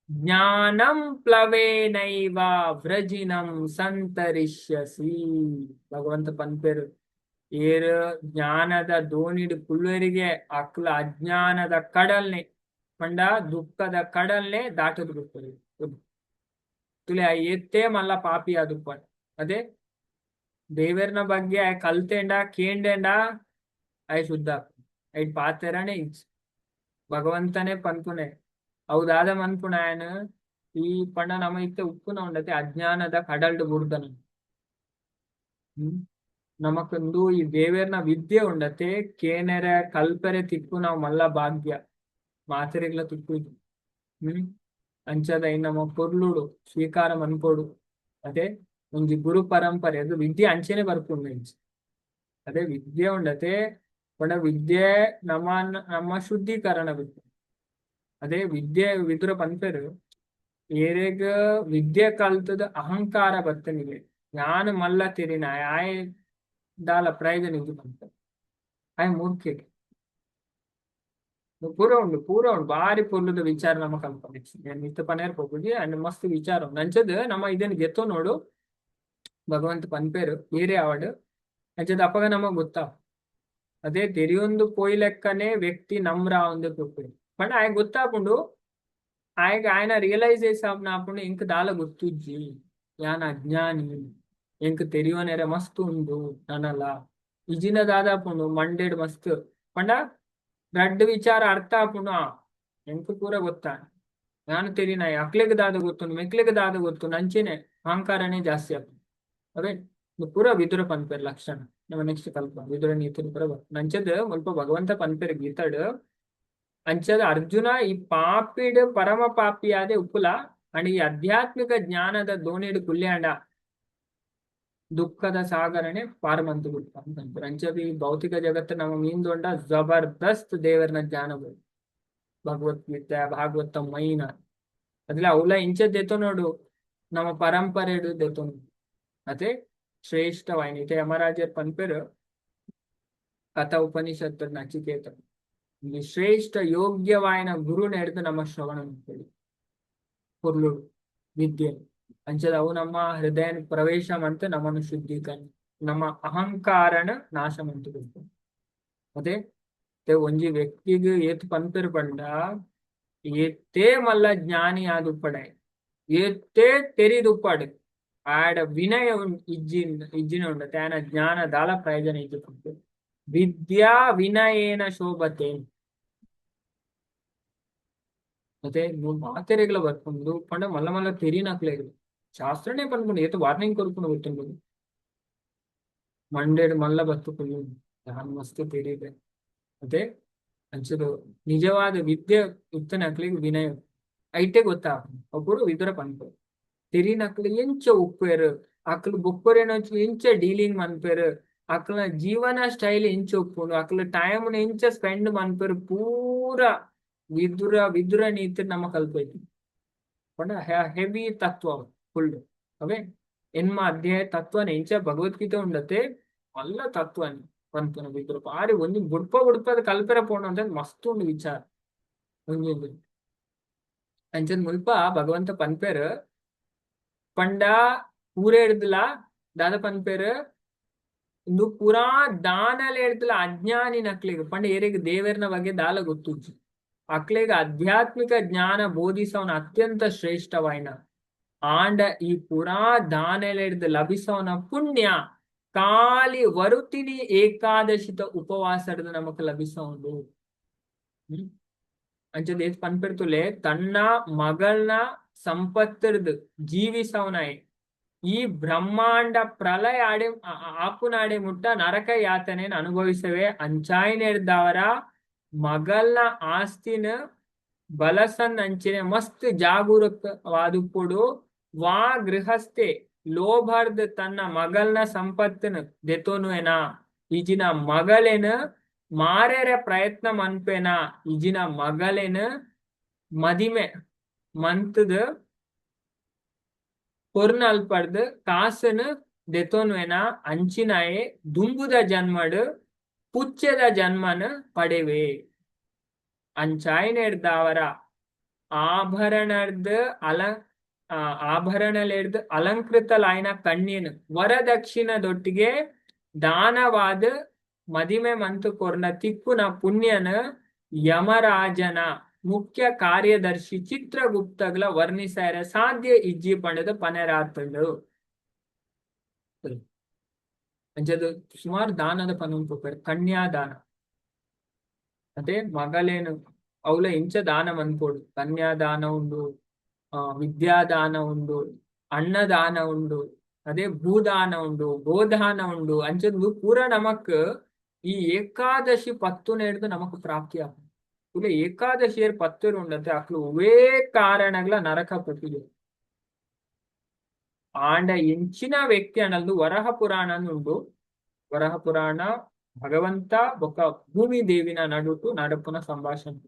ಜ್ಞಾನಂ ಪ್ಲವೇನೈವ ವ್ರಜಿನಂ ಸಂತರಿಷ್ಯಸಿ. ಭಗವಂತ ಪನ್ಪೆರು, ಏರ್ ಜ್ಞಾನದ ದೋಣಿಡ್ ಕುಲ್ಲುವರಿಗೆ ಅಕ್ಲ ಅಜ್ಞಾನದ ಕಡಲ್ನೆ ಪಂಡ ದುಃಖದ ಕಡಲ್ನೆ ದಾಟದು ಬಿಡ್ತಾರೆ. ತುಲೆ ಎತ್ತೇ ಮಲ್ಲ ಪಾಪಿ ಆದುಪ್ಪ. ಅದೇ ದೇವರ್ನ ಬಗ್ಗೆ ಆಯ್ ಕಲ್ತೇಂಡ ಕೇಂಡೇಂಡ ಆಯ್ ಶುದ್ಧ ಐಟ್ ಪಾತೆರನೆ ಇಜ್ಜಿ. ಭಗವಂತನೇ ಪನ್ಪುನೆ ಅವು ಮನ್ಪುಣ ಆಯನ್ ಈ ಪಂಡ ನಮ ಇತ್ತೆ ಉಪ್ಪುನ ಉಂಡತೆ ಅಜ್ಞಾನದ ಕಡಲ್ಡ್ ಬುಡ್ದನ. ನಮಕೊಂದು ಈ ದೇವೆರ್ನ ವಿದ್ಯೆ ಉಂಡತೆ, ಕೇನೆರೆ ಕಲ್ಪೆರೆ ತಿಕ್ಕು ನಾವು ಮಲ್ಲ ಭಾಗ್ಯ, ಮಾತೆರೆಗ್ಲ ತಿಕ್ಕುದು. ಅಂಚದ ಐನ್ ನಮ್ಮ ಪೊರ್ಲುಡು ಸ್ವೀಕಾರ ಮನ್ಪೊಡು. ಅದೇ ಒಂಜಿ ಗುರು ಪರಂಪರೆ, ಅದು ವಿದ್ಯೆ ಅಂಚೆನೆ ಬರ್ಪುಂಡು ಇಂಚ. ಅದೇ ವಿದ್ಯೆ ಉಂಡತೆ ಪಂಡ ವಿದ್ಯೆ ನಮ್ಮ ನಮ್ಮ ಶುದ್ಧೀಕರಣ ಬಿಟ್ಟು. ಅದೇ ವಿದ್ಯೆ ವಿದುರ ಪನ್ಪೆರು, ಏರೆಗ್ ವಿದ್ಯೆ ಕಲ್ತದ ಅಹಂಕಾರ ಬತ್ತನಿಗೆ, ಯಾನ್ ಮಲ್ಲ ತೆರಿನ ಆಯೆ ದಾಲ ಪ್ರಯೋಜನ ಇಜ್ಜಿ ಪನ್ಪೆರ್, ಆಯೆ ಮೂರ್ಖೆ. ಪೂರ ಉಂಡು, ಪೂರ ಉಂಡು. ಬಾರಿ ಪೊರ್ಲುದ ವಿಚಾರ ನಮ್ಮ ಕಲ್ಪನೆ ಮಿತ್ತ ಪನೇರ್ ಪೋಪುಜಿ ಅಂಡ್ ಮಸ್ತ್ ವಿಚಾರ ಉಂಡು. ಅಂಚದ್ ನಮ್ಮ ಇದನ್ ಗೆತ್ತೋ ನೋಡು. ಭಗವಂತ ಪನ್ಪೇರು ಏರೇ ಆವಡ್ ಅಂಚದ ಅಪಗ ನಮಗ್ ಗೊತ್ತಾ. ಅದೇ ತೆರಿಯೊಂದು ಪೋಯಿ ಲೆಕ್ಕನೆ ವ್ಯಕ್ತಿ ನಮ್ರ ಒಂದು ಪೋಪುಂಡು ಪಂಡ ಆಯ್ ಗೊತ್ತಾಪುಂಡು. ಆಯಗ್ ಆಯನ ರಿಯಲೈಸೇಷನ್ ಆಪುಂಡು, ಎಂಕ್ ದಾಲ ಗೊತ್ತುಜ್ಜಿ, ಯಾನ್ ಅಜ್ಞಾನಿ, ಎಂಕ್ ತೆರಿಯೋನೆರೆ ಮಸ್ತ್ ಉಂಡು ನನಲ. ಇಜಿನ ದಾದಾಪುಂಡು ಮಂಡೆಡ್ ಮಸ್ತ್ ಪಂಡ ರಡ್ಡ್ ವಿಚಾರ ಅರ್ಥ ಆಪುಂಡು. ಆ ಎಂಕ್ ಪೂರ ಗೊತ್ತಾ, ನಾನು ತೆರಿನ, ಅಕ್ಲೆಗ್ ದಾದ ಗೊತ್ತುಂಡು, ಮೆಕ್ಲೆಗ್ ದಾದ ಗೊತ್ತುಂಡು, ಅಂಚೆನೆ ಅಹಂಕಾರನೇ ಜಾಸ್ತಿ ಆಪುಂಡು. ಅದೇ ಪೂರ ವಿದುರ ಪನ್ಪೆರ್ ಲಕ್ಷಣ. ನಮ್ಮ ನೆಕ್ಸ್ಟ್ ಕಲ್ಪ ವಿದುರ ನೀತಿನ ಪೂರ ನಂಚದ್ ಮುಲ್ಪ ಭಗವಂತ ಪನ್ಪೆರ್ ಗೀತಾಡ್. ಅಂಚದ ಅರ್ಜುನ ಈ ಪಾಪಿಡ್ ಪರಮ ಪಾಪಿ ಆದೆ ಉಪ್ಪುಲ ಅಂಡ್ ಈ ಆಧ್ಯಾತ್ಮಿಕ ಜ್ಞಾನದ ದೋಣಿಡ್ ಕುಲ್ಯಾಂಡ ದುಃಖದ ಸಾಗರನೆ ಪಾರ್ ಮಂತು ಬಿಡ್ಪ ಅಂತ. ಅಂಚದ ಈ ಭೌತಿಕ ಜಗತ್ತು ನಮ್ಮ ಮೀಂದೊಂಡ ಜಬರ್ದಸ್ತ್ ದೇವರನ ಜ್ಞಾನ ಬೋಡು. ಭಗವದ್ಗೀತೆ ಭಾಗವತ ಮೈನ ಅದ್ಲ ಅವಲ ಇಂಚ ದೆತೊ ನೋಡು, ನಮ್ಮ ಪರಂಪರೆ ದೆತೊ ನೋಡು. ಅದೇ ಶ್ರೇಷ್ಠವಾಯಿನ ಇತ್ತೆ ಯಮರಾಜರ್ ಪನ್ಪೆರ್ ಕಥಾ ಉಪನಿಷತ್ ನಚಿಕೇತ ಈ ಶ್ರೇಷ್ಠ ಯೋಗ್ಯವಾಯಿನ ಗುರುನ ಹಿಡಿದು ನಮ್ಮ ಶ್ರವಣ ಅಂತೇಳಿ ಪೊರ್ಲು ವಿದ್ಯೆ. ಅಂಚದ ಅವು ನಮ್ಮ ಹೃದಯ ಪ್ರವೇಶ ಮಂತು ನಮ್ಮನ್ನು ಶುದ್ಧೀಕರಣ ನಮ್ಮ ಅಹಂಕಾರನ ನಾಶ ಮಂತು ಕೊಡ್ತು. ಅದೇ ಒಂಜಿ ವ್ಯಕ್ತಿಗ್ ಏತ್ ಪನ್ಪೆರ್ ಪಂಡ, ಏತೇ ಮಲ್ಲ ಜ್ಞಾನಿ ಆದುಪ್ಪಡೆ, ಏತೇ ತೆರಿದುಪ್ಪಡು, ಆಡ ವಿನಯ ಇಜ್ಜಿ ಇಜ್ಜಿನ ಉಂಡತೆ ಆಯನ ಜ್ಞಾನ ದಾಲ ಪ್ರಯೋಜನ ಇಜ್ಜಿ ಪನ್ಪೆರ್. ವಿದ್ಯಾ ವಿನಯೇನ ಶೋಭತೆ. ಮತ್ತೆ ಮಾತೆರೆಗ್ಲ ಬರ್ಪುಂಡು ಪಂಡ ಮಲ್ಲ ಮಲ್ಲ ತೆರಿನಕ್ಲೆಗ್ ಶಾಸ್ತ್ರನೇ ಪನ್ಪುಂಡು. ಏತ್ ವಾರ್ನಿಂಗ್ ಕೊರ್ಪುಂಡು ಗೊತ್ತುಂಡು? ಮಂಡೆಡ್ ಮಲ್ಲ ಬತ್ತುಪುಂಡು, ಯಾನ್ ಮಸ್ತ್ ತೆರಿದೆ. ಅದೇ ಅಂಚದ ನಿಜವಾದ ವಿದ್ಯೆ ಇತ್ತನಕ್ಲೆಗ್ ವಿನಯ ಐಟೆ ಗೊತ್ತಾಪುಂಡು. ಅವು ವಿದುರ ಪನ್ಪೆರ್ ತೆರಿನಕ್ಲು ಎಂಚ ಉಪ್ಪೆರ್, ಅಕ್ಲು ಬೊಕ್ಕೊರೆನ ಎಂಚ ಡೀಲಿಂಗ್ ಮನ್ಪೆರ್. ಅಕ್ಲ್ನ ಜೀವನ ಸ್ಟೈಲ್ ಇಂಚ ಉಪ್ಪುಂಡು, ಅಕ್ಲ ಟೈಮ್ ಇಂಚ ಸ್ಪೆಂಡ್ ಮನ್ಪೆರ್ ಪೂರ ವಿದುರ ವಿದುರ ನೀತಿ ನಮ್ಮ ಕಲ್ಪೈತಿ ಪಂಡ ಹೆವಿ ತತ್ವ ಫುಲ್. ಅವೇ ಎನ್ಮ ಅಧ್ಯಾಯ ತತ್ವನ ಇಂಚ ಭಗವದ್ಗೀತೆ ಉಂಡತೆ ಮಲ್ಲ ತತ್ವನಿ ಪನ್ಪುನ ವಿದುರ ಬಾರಿ ಒಂಜಿ ಬುಡ್ಪ ಬುಡ್ಪದ ಕಲ್ಪೆರ ಪೋಣ ಅಂತ ಮಸ್ತ್ ಉಂಡು ವಿಚಾರ ಒಂಜಿ. ಅಂಚನ್ ಮುಲ್ಪ ಭಗವಂತ ಪನ್ಪೆರ್ ಪಂಡ ಪೂರೆಡ್ದ್ಲ ದಾದ ಪನ್ಪೆರ್, ಇಂದು ಪೂರಾ ದಾನಲೆಡ್ದ್ಲ ಅಜ್ಞಾನಿ ನಕ್ಲೆಗ್ ಪಂಡ ಏರೆಗ್ ದೇವೆರ್ನ ಬಗ್ಗೆ ದಾಲ ಗೊತ್ತುಜ್ಜಿ ಅಕ್ಲೆಗ್ ಆಧ್ಯಾತ್ಮಿಕ ಜ್ಞಾನ ಬೋಧಿಸವನ ಅತ್ಯಂತ ಶ್ರೇಷ್ಠವಾಯಿನ. ಆಂಡ ಈ ಪೂರಾ ದಾನಲೆಡ್ದ್ ಲಭಿಸವನ ಪುಣ್ಯ ಖಾಲಿ ವರುತಿನಿ ಏಕಾದಶಿತ ಉಪವಾಸಡ್ದ್ ನಮಕ್ ಲಭಿಸವುಂಡು. ಅಂಚದ ಏತ್ ಪನ್ಪೆರ್ತುಲೆ, ತನ್ನ ಮಗಳನ್ನ ಸಂಪತ್ತಿರ್ದ್ ಜೀವಿಸವನಾಯೆ ಈ ಬ್ರಹ್ಮಾಂಡ ಪ್ರಳಯ ಆಡೆ ಆಪುನಾಡೆ ಮುಟ್ಟ ನರಕ ಯಾತನೆಯನ್ನು ಅನುಭವಿಸವೆ. ಅಂಚಾಯಿನೆಡ್ದವರ ಮಗಲ್ನ ಆಸ್ತಿನ ಬಲಸನ್ ಅಂಚಿನೆ ಮಸ್ತ್ ಜಾಗರೂಕವಾದುಪ್ಪೊಡು. ವಾ ಗೃಹಸ್ಥೆ ಲೋಭರ್ದ್ ತನ್ನ ಮಗಲ್ನ ಸಂಪತ್ತಿನ ದೆತೊನುವೆನ, ಇಜಿನ ಮಗಲೆನ ಮಾರೆರೆ ಪ್ರಯತ್ನ ಮನ್ಪೆನ, ಇಜಿನ ಮಗಲೆನ ಮದಿಮೆ ಮಂತದ ಕೊರ್ನಲ್ಪಡ್ದ್ ಕಾಸನ್ ದೆತೊನುವೆನ, ಅಂಚಿನಾಯೆ ದುಂಬುದ ಜನ್ಮಡ್ ಪುಚ್ಚೆದ ಜನ್ಮನ ಪಡೆವೆ. ಅಂಚಾಯಿನೆಡ್ದಾವರ ಆಭರಣರ್ದ್ ಅಲ ಆಭರಣಲೆಡ್ದ್ ಅಲಂಕೃತಲಾಯಿನ ಕಣ್ಣಿನ ವರದಕ್ಷಿಣದೊಟ್ಟಿಗೆ ದಾನವಾದ ಮದಿಮೆ ಮಂತು ಕೊರ್ನ ತಿಕ್ಕುನ ಪುಣ್ಯನ ಯಮರಾಜನ ಮುಖ್ಯ ಕಾರ್ಯದರ್ಶಿ ಚಿತ್ರಗುಪ್ತಗ್ಲ ವರ್ಣಿಸಾರ ಸಾಧ್ಯ ಇಜ್ಜಿ ಪಂಡದ ಪನೆರಾತಂಡು. ಅಂಚದ ಸುಮಾರು ದಾನದ ಪನೊಂದು ಕನ್ಯಾದಾನ, ಅದೇ ಮಗಲೇನು ಅವಲ ಇಂಚ ದಾನ ಮನ್ಪೊಡು. ಕನ್ಯಾದಾನ ಉಂಡು, ವಿದ್ಯಾದಾನ ಉಂಡು, ಅನ್ನದಾನ ಉಂಡು, ಅದೇ ಭೂದಾನ ಉಂಡು, ಗೋದಾನ ಉಂಡು. ಅಂಚಂದು ಪೂರ ನಮಕ್ ಈ ಏಕಾದಶಿ ಪತ್ತುನ ಹಿಡ್ದು ನಮಕ್ ಪ್ರಾಪ್ತಿ ಆಪುಂಡು. ತುಲೆ ಏಕಾದಶಿಯರ್ ಪತ್ತರು ಉಂಡಂತೆ ಅಕ್ಲು ಒವ್ವೇ ಕಾರಣಗಳ ನರಕ ಪೋಪುಜೆರ್. ಆಂಡ ಎಂಚಿನ ವ್ಯಕ್ತಿ ಅನಲ್ದು ವರಹ ಪುರಾಣ ಉಂಡು. ವರಹ ಪುರಾಣ ಭಗವಂತ ಬೊಕ್ಕ ಭೂಮಿ ದೇವಿನ ನಡುಟು ನಡಪುನ ಸಂಭಾಷಣೆ.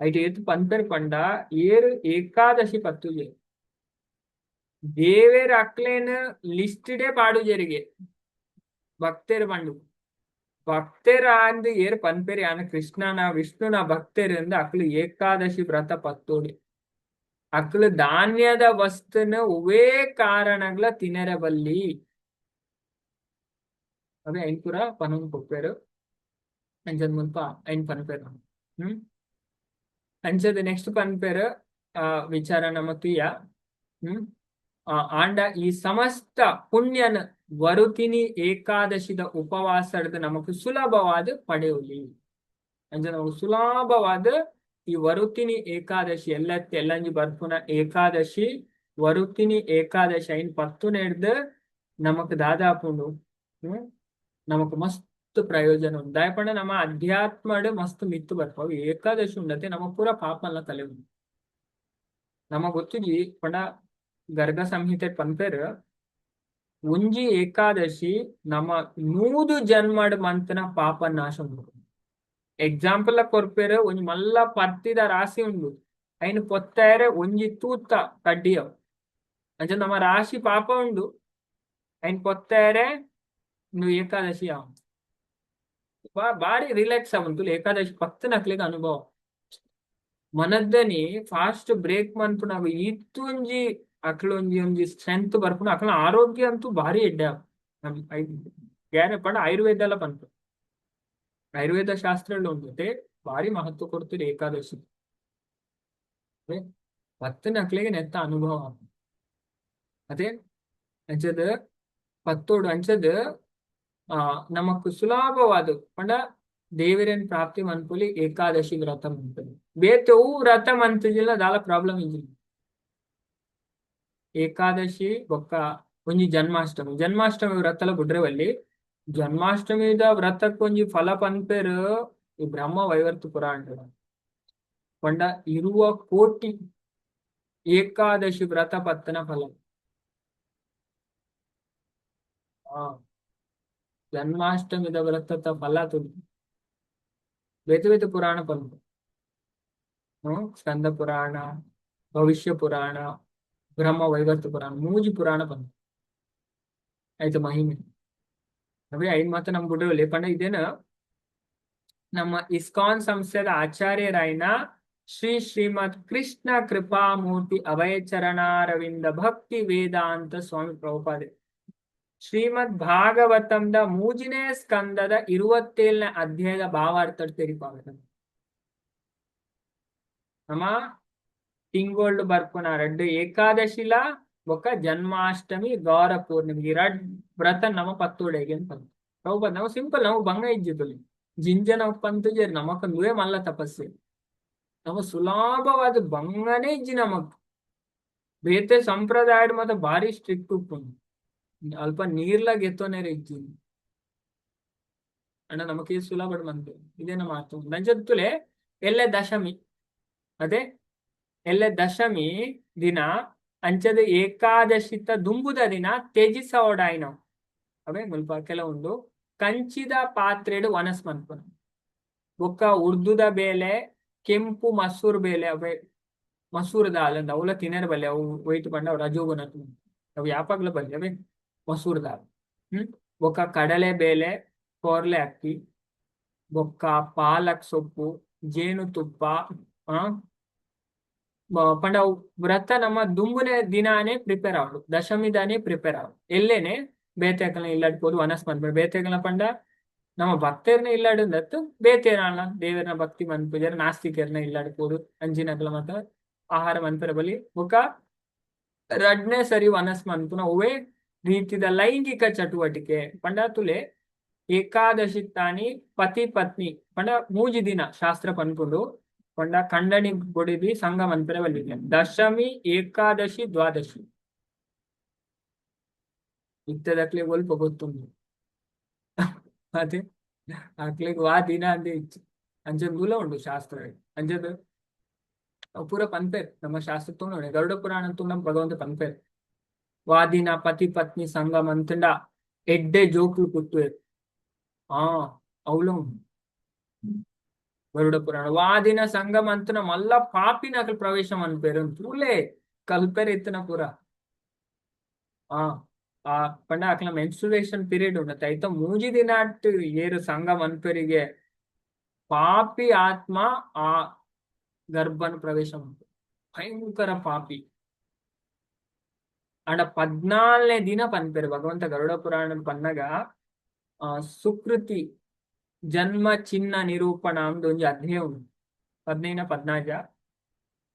ಐಟ್ ಏತ್ ಪನ್ಪೆರ್ ಪಂಡ, ಏರ್ ಏಕಾದಶಿ ಪತ್ತುಜೆರ್ ದೇವೆರ್ ಅಕ್ಲೆನ್ ಲಿಸ್ಟೇ ಪಾಡುಜೆರಿಗೆ ಭಕ್ತೆರ್ ಪಂಡು. ಭಕ್ತೆರ್ ಆಂದ್ ಏರ್ ಪನ್ಪೆರ್ ಯಾನ್ ಕೃಷ್ಣನ ವಿಷ್ಣುನ ಭಕ್ತೆರ್ ಅಂದ್, ಅಕ್ಲು ಏಕಾದಶಿ ವ್ರತ ಪತ್ತೋಡಿ. ಅಕ್ಲು ಧಾನ್ಯದ ವಸ್ತುನ ಒವ್ವೇ ಕಾರಣಗ್ಲ ತಿನರೆ ಬಲ್ಲಿ. ಅದೇ ಐನ್ ಪೂರ ಪನೊಂದು ಪೋಪೆರ್. ಅಂಚದ ಮುಲ್ಪ ಐನ್ ಪನ್ಪೆರ್. ಅಂಚದ ನೆಕ್ಸ್ಟ್ ಪನ್ಪೆರ್ ವಿಚಾರ ನಮ ತೂಯ. ಆಂಡ ಈ ಸಮಸ್ತ ಪುಣ್ಯನ ವರುತಿನಿ ಏಕಾದಶಿದ ಉಪವಾಸಡ್ದ್ ನಮಕ್ ಸುಲಭವಾದ ಪಡೆಯೊಲಿ. ಅಂಚ ನಮಕ್ ಸುಲಭವಾದ ಈ ವರುತಿನಿ ಏಕಾದಶಿ ಎಲ್ಲತ್ತೆ ಎಲ್ಲಂಜಿ ಬರ್ಪುನ ಏಕಾದಶಿ ವರುತಿನಿ ಏಕಾದಶಿ ಐನ್ ಪತ್ತುನೆಡ್ದ್ ನಮಕ್ ದಾದಾಪುಂಡು, ನಮಕ್ ಮಸ್ತ್ ಪ್ರಯೋಜನ ಉಂಡು. ದಾಯೆ ಪಂಡ ನಮ್ಮ ಅಧ್ಯಾತ್ಮಡ್ ಮಸ್ತ್ ಮಿತ್ತ್ ಬರ್ಪವು. ಏಕಾದಶಿ ಉಂಡತೆ ನಮ ಪೂರ ಪಾಪಲ್ಲ ಕಲೆವುಂಡು. ನಮ ಗೊತ್ತುಜಿ ಪಂಡ ಗರ್ಗ ಸಂಹಿತೆ ಪನ್ಪೆರ್, ಒಂಜಿ ಏಕಾದಶಿ ನಮ್ಮ 100 ಜನ್ಮಡ್ ಮಂತನ ಪಾಪ ನಾಶ ಉಂಡು. ಎಕ್ಸಾಂಪಲ್ ಕೊರ್ಪೆರ್, ಒಂಜಿ ಮಲ್ಲ ಪರ್ತಿದ ರಾಶಿ ಉಂಡು, ಐನ್ ಪೊತ್ತಯರೆ ಒಂಜಿ ತೂತ ಕಡ್ಡಿಯ. ಅಂಚ ನಮ್ಮ ರಾಶಿ ಪಾಪ ಉಂಡು, ಐನ್ ಪೊತ್ತಯರೆ ಇಂದು ಏಕಾದಶಿ ಆವು. ಬಾರಿ ರಿಲ್ಯಾಕ್ಸ್ ಆವುಂಡು. ಏಕಾದಶಿ ಪತ್ತನಕ್ಲೆಗ್ ಅನುಭವ ಮನದ್ದನಿ ಫಾಸ್ಟ್ ಬ್ರೇಕ್ ಮನ್ಪುನಗ ಈತೊಂಜಿ ಅಕ್ಲ ಒಂಜಿ ಒಂಜಿ ಸ್ಟ್ರೆಂತ್ ಬರ್ಪುನ, ಅಕ್ಲ ಆರೋಗ್ಯ ಅಂತೂ ಭಾರಿ ಎಡ್ಡೆ. ಪಂಡ ಆಯುರ್ವೇದ ಎಲ್ಲ ಪನ್ಪ, ಆಯುರ್ವೇದ ಶಾಸ್ತ್ರ ಉಂಟು, ಭಾರಿ ಮಹತ್ವ ಕೊಡ್ತೀರಿ ಏಕಾದಶಿ ಪತ್ತನಕ್ಲೆಗ್ ನೆತ್ತ ಅನುಭವ. ಅದೇ ಅಂಚದ ಪತ್ತೋಡು. ಅಂಚದ ನಮಕ್ ಸುಲಭವಾದ ಪಂಡ ದೇವರನ್ ಪ್ರಾಪ್ತಿ ಮನ್ಪುಲಿ ಏಕಾದಶಿ ವ್ರತ ಮನ್ಪುಲಿ. ಬೇತೆ ಒವು ವ್ರತ ಮಂತುಜಿಲ್ಲ ದಾಲ ಪ್ರಾಬ್ಲಮ್ ಇಜ್ಜಿ. ಏಕಾದಶಿ ಬೊಕ್ಕ ಒಂಜಿ ಜನ್ಮಾಷ್ಟಮಿ, ಜನ್ಮಾಷ್ಟಮಿ ವ್ರತಲ ಬುಡ್ರೆವಲ್ಲಿ. ಜನ್ಮಾಷ್ಟಮಿದ ವ್ರತಕ್ಕೆ ಒಂಜಿ ಫಲ ಪನ್ಪೆರ್ ಈ ಬ್ರಹ್ಮ ವೈವರ್ತ ಪುರಾಣ ಪಂಡ ಇರುವ ಕೋಟಿ ಏಕಾದಶಿ ವ್ರತ ಪತ್ತನ ಫಲ. ಜನ್ಮಾಷ್ಟಮಿದ ವ್ರತದ ಫಲ ತುಲು ಬೇತೆ ಬೇತೆ ಪುರಾಣ ಪನ್ಪು. ಸ್ಕಂದ ಪುರಾಣ, ಭವಿಷ್ಯ ಪುರಾಣ, ಬ್ರಹ್ಮ ವೈವರ್ತ ಪುರಾಣ, ಮೂಜಿ ಪುರಾಣ ಪನ್ಪು ಆಯ್ತು ಮಹಿಮೆ. ಅವೇ ಐನ್ ಮಾತ ನಮ್ ಬುಡ್ರಲ್ಲಿ ಪಂಡ ಇದೇನ ನಮ್ಮ ಇಸ್ಕಾನ್ ಸಂಸ್ಥೆದ ಆಚಾರ್ಯರಾಯಿನ ಶ್ರೀ ಶ್ರೀಮದ್ ಕೃಷ್ಣ ಕೃಪಾಮೂರ್ತಿ ಅಭಯ ಚರಣಾರವಿಂದ ಭಕ್ತಿ ವೇದಾಂತ ಸ್ವಾಮಿ ಪ್ರಭುಪಾದೆ ಶ್ರೀಮದ್ ಭಾಗವತಂದ ಮೂಜಿನೇ ಸ್ಕಂದದ 27ನೇ ಅಧ್ಯಾಯದ ಭಾವಾರ್ಥ ತೆರಿಪಾಗ. ನಮ್ಮ ತಿಂಗೋಲ್ಡ್ ಬರ್ಪುನ ರಡ್ಡ್ ಏಕಾದಶಿಲ ಬೊಕ್ಕ ಜನ್ಮಾಷ್ಟಮಿ, ಗೌರ ಪೂರ್ಣಿಮೆ, ಈ ರಡ್ ವ್ರತ ನಮ್ಮ ಪತ್ತುಡೆಗೆ ಅಂತ ಪ್ರಭುಪಾದ. ನಾವು ಸಿಂಪಲ್, ನಾವು ಬಂಗ ಇಜ್ಜಿతుಲಿ ಜಿಂಜನ ಪಂತುಜೆರ್ ನಮಕ್ ನುವೆ ಮಲ್ಲ ತಪಸ್ಸೆ. ನಮ್ಮ ಸುಲಭವಾದ ಬಂಗನೇ ಇಜ್ಜಿ ನಮಕ್. ಬೇತೆ ಸಂಪ್ರದಾಯಡ್ ಮಾತ ಬಾರಿ ಸ್ಟ್ರಿಕ್ಟ್ ಉಪ್ಪುಂಡು. ಅಲ್ಪ ನೀರ್ಲ ಗೆತ್ತೊನೆರೆ ಇಜ್ಜಿ. ಅಣ್ಣ, ನಮಕ್ ಸುಲಭ ಮಂತೆ ಇದೇ ನಮ್ಮ ಮಾತು. ನಂಜತ್ತುಲೆ ಎಲ್ಲೆ ದಶಮಿ, ಅದೇ ಎಲ್ಲೆ ದಶಮಿ ದಿನ ಅಂಚದ ಏಕಾದಶಿತ ದುಂಬುದ ದಿನ ತ್ಯಜಿಸವೊಡಾಯಿನವು. ಅವೇ ಮುಲ್ಪ ಕೆಲವುಂಡು. ಕಂಚಿದ ಪಾತ್ರೆಡ್ ವನಸ್ ಮನ್ಪುನ, ಬೊಕ್ಕ ಉರ್ದುದ ಬೇಲೆ, ಕೆಂಪು ಮಸೂರ್ ಬೇಲೆ, ಅವೇ ಮಸೂರ್ ದಾಲ್ ಅಂದ್ ಅವುಲ ತಿನೆರೆ ಬಲ್ಲೆ. ಅವು ಒಯ್ಟ್ ಪಂಡ ಅವು ರಜೋಗುಣ, ಅವು ಯಾಪಾಗ್ಲ ಬಲ್ಲೆ ಅವೇ ಮಸೂರ್ ದಾಲ್. ಬೊಕ್ಕ ಕಡಲೆ ಬೇಲೆ, ಕೋರ್ಲೆ ಅಕ್ಕಿ, ಬೊಕ್ಕ ಪಾಲಕ್ ಸೊಪ್ಪು, ಜೇನುತುಪ್ಪ. ಆ ಪಂಡ ಅವು ವ್ರತ ನಮ್ಮ ದುಂಬುನೆ ದಿನಾನೇ ಪ್ರಿಪೇರ್ ಆವೊಡು, ದಶಮಿ ದಾನೆ ಪ್ರಿಪೇರ್ ಆವೊಡು. ಎಲ್ಲೇನೆ ಬೇತೆ ಇಲ್ಲಡ್ ಪೋದು ವನಸ್ ಮನ್ಪುನ. ಬೇತೆಕಲ್ನ ಪಂಡ ನಮ್ಮ ಭಕ್ತೆರ್ನ ಇಲ್ಲಡ್ ದತ್ತು ಬೇತೆ ದೇವರನ ಭಕ್ತಿ ಮನ್ಪುಜೆರ್, ನಾಸ್ತಿಕೆರ್ನ ಇಲ್ಲಡ್ ಪೋದು ಅಂಚಿನಕಲ ಮಾತ ಆಹಾರ ಮನ್ಪೆರೆ ಬಲ್ಲಿ. ಬೊಕ್ಕ ರಡ್ನೇ ಸರಿ ವನಸ್ ಮನ್ಪುನ ಒವ್ವೇ ರೀತಿದ ಲೈಂಗಿಕ ಚಟುವಟಿಕೆ. ಪಂಡ ತುಲೆ, ಏಕಾದಶಿ ತಾನಿ ಪತಿ ಪತ್ನಿ, ಪಂಡ ಮೂಜಿ ದಿನ ಶಾಸ್ತ್ರ ಪನ್ಪುಂಡು, ಪಂಡ ಕಂಡನಿ ಬೊಡಿದಿ ಸಂಘ ಮನ್ಪೆರೆ ಬಲ್ಲಿ, ದಶಮಿ, ಏಕಾದಶಿ, ದ್ವಾದಶಿ. ಇತ್ತದಕ್ಲೆ ಒಲ್ಪ ಗೊತ್ತುಂಡು ಅದೇ, ಅಕ್ಲೆಗ್ ವಾ ದಿನ ಅಂದೇ ಇಜ್ಜಿ. ಅಂಚ ಉಂಡು ಶಾಸ್ತ್ರ. ಅಂಚದ ಪೂರ ಪನ್ಪೆರ್ ನಮ್ಮ ಶಾಸ್ತ್ರ ತೂಂಡ, ಗರುಡ ಪುರಾಣ ತೂಂಡ ಭಗವಂತ ಪನ್ಪೆರ್, ವಾದಿನ ಪತಿ ಪತ್ನಿ ಸಂಘ ಮಂತುಂಡ ಎಡ್ಡೆ ಜೋಕ್ಲು ಪುಟ್ಟುವೆರ್. ಆ ಅವ್ಲ ಉಂಡು ಗರುಡ ಪುರಾಣ. ವಾದಿನ ಸಂಘ ಮಂತುನ ಮಲ್ಲ ಪಾಪಿನ ಅಕಲ್ ಪ್ರವೇಶ ಮನ್ಪೆರ್. ತೂಲೆ, ಕಲ್ಪೆರ್ ಇತ್ತನ ಪೂರ. ಆ ಆ ಪಂಡ ಅಕ್ಲ ಮೆನ್ಸ್ಟ್ರುಯೇಷನ್ ಪೀರಿಯಡ್ ಉಂಡತ್ತೆ, ಐತ ಮೂಜಿ ದಿನ ಏರು ಸಂಘ ಮನ್ಪೆರಿಗೆ ಪಾಪಿ ಆತ್ಮ ಆ ಗರ್ಭನ ಪ್ರವೇಶ ಮನ್ಪು, ಭಯಂಕರ ಪಾಪಿ. ಅಂಡ 14ನೇ ದಿನ ಪನ್ಪೆರ್ ಭಗವಂತ ಗರುಡ ಪುರಾಣ ಪನ್ನಗ, ಆ ಸುಕೃತಿ ಜನ್ಮ ಚಿಹ್ನ ನಿರೂಪಣ ಅಂದ್ ಒಂಜಿ ಅಧ್ಯಾಯ ಉಂಡು, 15, 14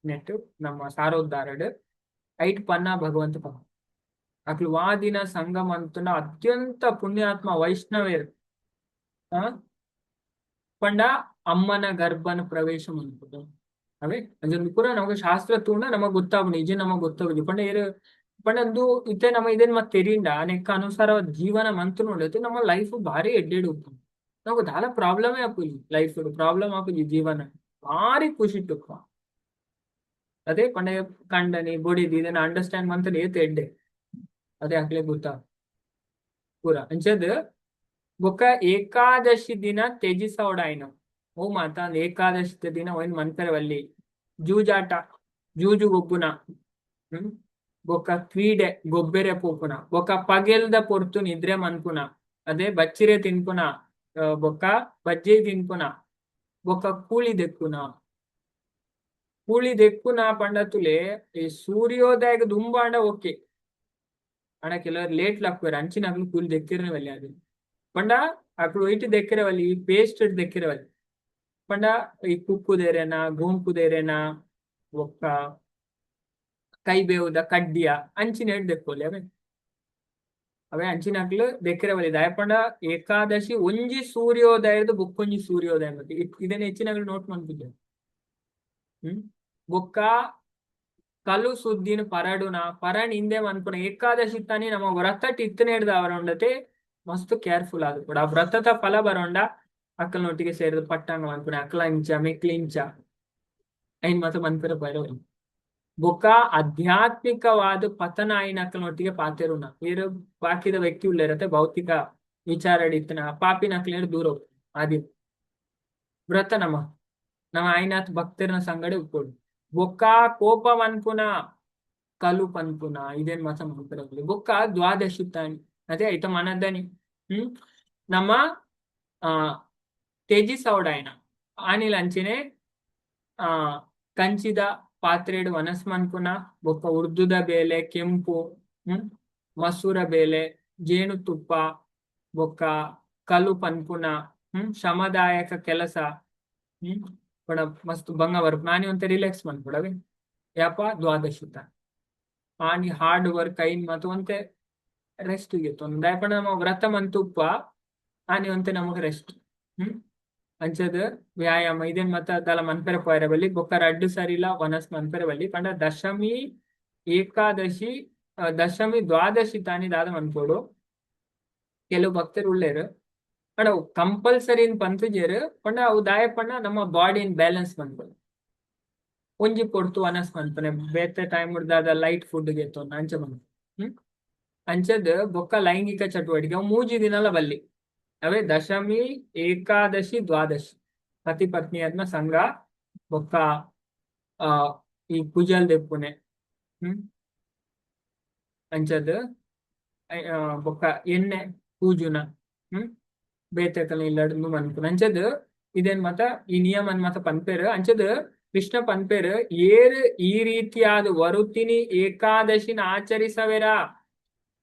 ನೆಟ್ ನಮ್ಮ ಸಾರೋದ್ಧಾರಡ್. ಐಟ್ ಪನ್ನ ಭಗವಂತ ಪನ್ನ, ಅಕ್ಲು ವಾದಿನ ಸಂಗಮ ಅಂತುಂಡ ಅತ್ಯಂತ ಪುಣ್ಯಾತ್ಮ ವೈಷ್ಣವೇರ್ ಆ ಪಂಡ ಅಮ್ಮನ ಗರ್ಭನ ಪ್ರವೇಶ ಮನ್ಪುದು. ಅವೇ ಅಂಚ ಪೂರ ನಮಗ್ ಶಾಸ್ತ್ರ ತೂಂಡ ನಮಗ್ ಗೊತ್ತಾಪುಂಡು. ನಿಜ ನಮಗ್ ಗೊತ್ತಾಪುಜಿ. ಪಂಡ ಏರ್ ಪಂಡ ಅಂದು ಇತ್ತೆ ನಮ ಇದನ್ ಮತ್ ತೆರಿಂಡ ಅನೆಕ್ ಅನುಸಾರ ಜೀವನ ಮಂತುಂಡು, ನಮ್ಮ ಲೈಫ್ ಭಾರಿ ಎಡ್ಡೆಡ್ ಉಪ್ಪುಂಡು. ನಮಗ್ ದಾಲ ಪ್ರಾಬ್ಲಮೇ ಆಪುಜಿ, ಲೈಫ್ ಪ್ರಾಬ್ಲಮ್ ಆಪುಜಿ, ಜೀವನ ಭಾರಿ ಖುಷಿ ಉಪ್ಪ. ಅದೇ ಪಂಡ ಕಂಡನಿ ಬೊಡಿದಿ ಇದನ್ನ ಅಂಡರ್ಸ್ಟ್ಯಾಂಡ್ ಮಂತುಂಡ ಏತ್ ಎಡ್ಡೆ, ಅದೇ ಅಕ್ಲೆ ಗೊತ್ತಾ ಪೂರ. ಅಂಚದ್ ಬೊಕ್ಕ ಏಕಾದಶಿ ದಿನ ತ್ಯಜಿಸವೊಡಾಯಿನ ಓ ಮಾತ ಏಕಾದಶಿ ದಿನ ಒಯ್ನ್ ಮನ್ಪೆರೆ ಬಲ್ಲಿ: ಜೂಜಾಟ, ಜೂಜು ಗೊಬ್ಬುನ, ಬೊಕ್ಕ ಕ್ರೀಡೆ ಗೊಬ್ಬೆರೆ ಪೋಪುನ, ಬೊಕ್ಕ ಪಗೆಲ್ದ ಪೊರ್ತು ನಿದ್ರೆ ಮನ್ಪುನ, ಅದೇ ಬಚ್ಚಿರೆ ತಿನ್ಪುನ, ಬೊಕ್ಕ ಬಜ್ಜಿ ತಿನ್ಪುನ, ಬೊಕ್ಕ ಕೂಳಿ ದೆಕ್ಕುನ. ಕೂಳಿ ದೆಕ್ಕುನ ಪಂಡ ತುಲೆ, ಈ ಸೂರ್ಯೋದಯಗ್ ದುಂಬಾಂಡ ಓಕೆ. ಆಂಡ ಕೆಲವರು ಲೇಟ್ ಲಕ್ಕುವೆರ್, ಅಂಚಿನಕ್ಲು ಕೂಲಿ ದೆಕ್ಕಿರನೆ ಬಲ್ಲಿ. ಅದು ಪಂಡ ಅಕ್ಲು ಒಯ್ಟ್ ದೆಕ್ಕಿರೆ ಬಲ್ಲಿ, ಈ ಪೇಸ್ಟ್ ದೆಕ್ಕಿರೆ ಬಲ್ಲಿ. ಪಂಡ ಈ ಕುಕ್ಕುದೇರೆನ, ಗೋಂಕುದೇರೆನ, ಬೊಕ್ಕ ಕೈಬೇವುದ ಕಡ್ಡಿಯ ಅಂಚಿನ ದೆಕ್ಕೊಲಿ. ಅವೇ ಅವೇ ಅಂಚಿನಕ್ಲು ದೆಕ್ಕಿರೆ ಬಲ್ಲಿ. ದಾಯೆ ಪಂಡ ಏಕಾದಶಿ ಒಂಜಿ ಸೂರ್ಯೋದಯದ ಬೊಕ್ಕೊಂಜಿ ಸೂರ್ಯೋದಯ ಮತ್ತೆ ಇದನ್ನ ಹೆಚ್ಚಿನಗಳು ನೋಟ್ ಮನ್ಪುಜೆರ್. ಬೊಕ್ಕ ಕಲು ಸುದ್ದಿನ ಪರಡುನ ಪರಣ್ ಇಂದೆ ಮನ್ಪುನ. ಏಕಾದಶಿ ತಾನಿ ನಮ್ಮ ವ್ರತಟ್ ಇತ್ತನೇಡ್ದ ಅವರೊಂಡತೆ ಮಸ್ತ್ ಕೇರ್ಫುಲ್ ಆದುಪ್ಪೊಡು. ಆ ವ್ರತದ ಫಲ ಬರೋಂಡ ಅಕ್ಕಲ್ನೊಟ್ಟಿಗೆ ಸೇರ್ದು ಪಟ್ಟಾಂಗ ಮನ್ಪುನ, ಅಕ್ಲ ಇಂಚ ಮೆಕ್ಲು ಇಂಚ ಐನ್ ಮಾತ ಮನ್ಪೆರೆ ಪೋಯೆರೆ. ಬೊಕ್ಕ ಆಧ್ಯಾತ್ಮಿಕವಾದ ಪತನ ಆಯಿನ ಅಕ್ಕಲ್ನೊಟ್ಟಿಗೆ ಪಾತೆರುನ. ಏರು ಬಾಕಿದ ವ್ಯಕ್ತಿ ಉಲ್ಲೇರತ್ತೆ ಭೌತಿಕ ವಿಚಾರಡಿತ್ತಿನ ಪಾಪಿನಕ್ಲೆಡ್ ದೂರ ಆದಿ ವ್ರತ ನಮ ನಮ್ಮ ಆಯ್ನಾಥ್ ಭಕ್ತರನ ಸಂಗಡೆ ಉಪ್ಪೊಡು. ಬೊಕ್ಕ ಕೋಪ ಮನ್ಪುನ, ಕಲು ಪನ್ಪುನ ಇದೇನ್ ಮಾತ ಮನ್ಪುನ. ಬೊಕ್ಕ ದ್ವಾದಶಿ ತಾನಿ ಅದೇ ಐತ ಮನದನಿ. ನಮ್ಮ ತ್ಯಜಿಸವಡಾಯನ ಆನಿಲ್ ಅಂಚೆನೆ ಕಂಚಿದ ಪಾತ್ರೆಡ್ ವನಸ್ ಮನ್ಪುನ, ಬೊಕ್ಕ ಉರ್ದುದ ಬೇಲೆ, ಕೆಂಪು, ಮಸೂರ ಬೇಲೆ, ಜೇನುತುಪ್ಪ, ಬೊಕ್ಕ ಕಲು ಪನ್ಪುನ, ಶ್ರಮದಾಯಕ ಕೆಲಸ, ಪಣ ಮಸ್ತ್ ಬಂಗ ಬರ್ಪುನ ಆನಿ ಒಂತೆ ರಿಲ್ಯಾಕ್ಸ್ ಮನ್ಪುಡವೆ. ಯಾಪ? ದ್ವಾದಶಿತ ಆನಿ ಹಾರ್ಡ್ ವರ್ಕ್ ಐನ್ ಮತ್ತು ಒಂತೆ ರೆಸ್ಟ್ ಗೆತ್ತೊಂದು. ದಾಯೆ ನಮ್ಮ ವ್ರತ ಮಂತುಪ್ಪ, ಆನಿ ಒಂತೆ ನಮಗ್ ರೆಸ್ಟ್. ಅಂಚದ ವ್ಯಾಯಾಮ ಇದೇನ್ ಮತ್ತ ದಲ ಮನ್ಪೆರೆ ಪೋಯರೆ ಬಲ್ಲಿ. ಬೊಕ್ಕ ರಡ್ಡ್ ಸರಿಲ ವನಸ್ ಮನ್ಪೆರೆ ಬಲ್ಲಿ. ಪಂಡ ದಶಮಿ, ಏಕಾದಶಿ, ದಶಮಿ, ದ್ವಾದಶಿ ತಾನಿ ದಾದ ಮನ್ಪೊಡು. ಕೆಲವು ಭಕ್ತರು ಉಳ್ಳೇರು, ಪಂಡ ಕಂಪಲ್ಸರಿ ಪಂತುಜೆರ್. ಪಂಡ ಅವು ದಾಯ ಪಂಡ ನಮ್ಮ ಬಾಡಿನ್ ಬ್ಯಾಲೆನ್ಸ್ ಮನ್ಪೊಡು. ಒಂಜಿ ಪೊರ್ತು ವನಸ್ ಮನ್ಪುನೆ, ಬೇತೆ ಟೈಮ್ ದಾದ ಲೈಟ್ ಫುಡ್ ಗೆತ್ತೊಂದು ಅಂಚ ಮನ್ಪು. ಅಂಚದ್ ಬೊಕ್ಕ ಲೈಂಗಿಕ ಚಟುವಟಿಕೆ ಅವು ಮೂಜಿ ದಿನಲ ಬಲ್ಲಿ. ಅವೇ ದಶಮಿ, ಏಕಾದಶಿ, ದ್ವಾದಶಿ ಪತಿ ಪತ್ನಿಯರ್ನ ಸಂಘ, ಬೊಕ್ಕ ಈ ಕುಜಲ್ ದೆಪ್ಪುನೆ, ಅಂಚದ್ ಬೊಕ್ಕ ಎಣ್ಣೆ ಪೂಜುನ, ಬೇತೆಕಲ್ನ ಇಲ್ಲಡ್ ಮನ್ಪುನ. ಅಂಚದ್ ಇದೇನ್ ಮಾತ ಈ ನಿಯಮನ್ ಮಾತ ಪನ್ಪೆರ್. ಅಂಚದ್ ಕೃಷ್ಣ ಪನ್ಪೆರ್, ಏರ್ ಈ ರೀತಿಯಾದ ವರುತಿನಿ ಏಕಾದಶಿನ ಆಚರಿಸವೆರ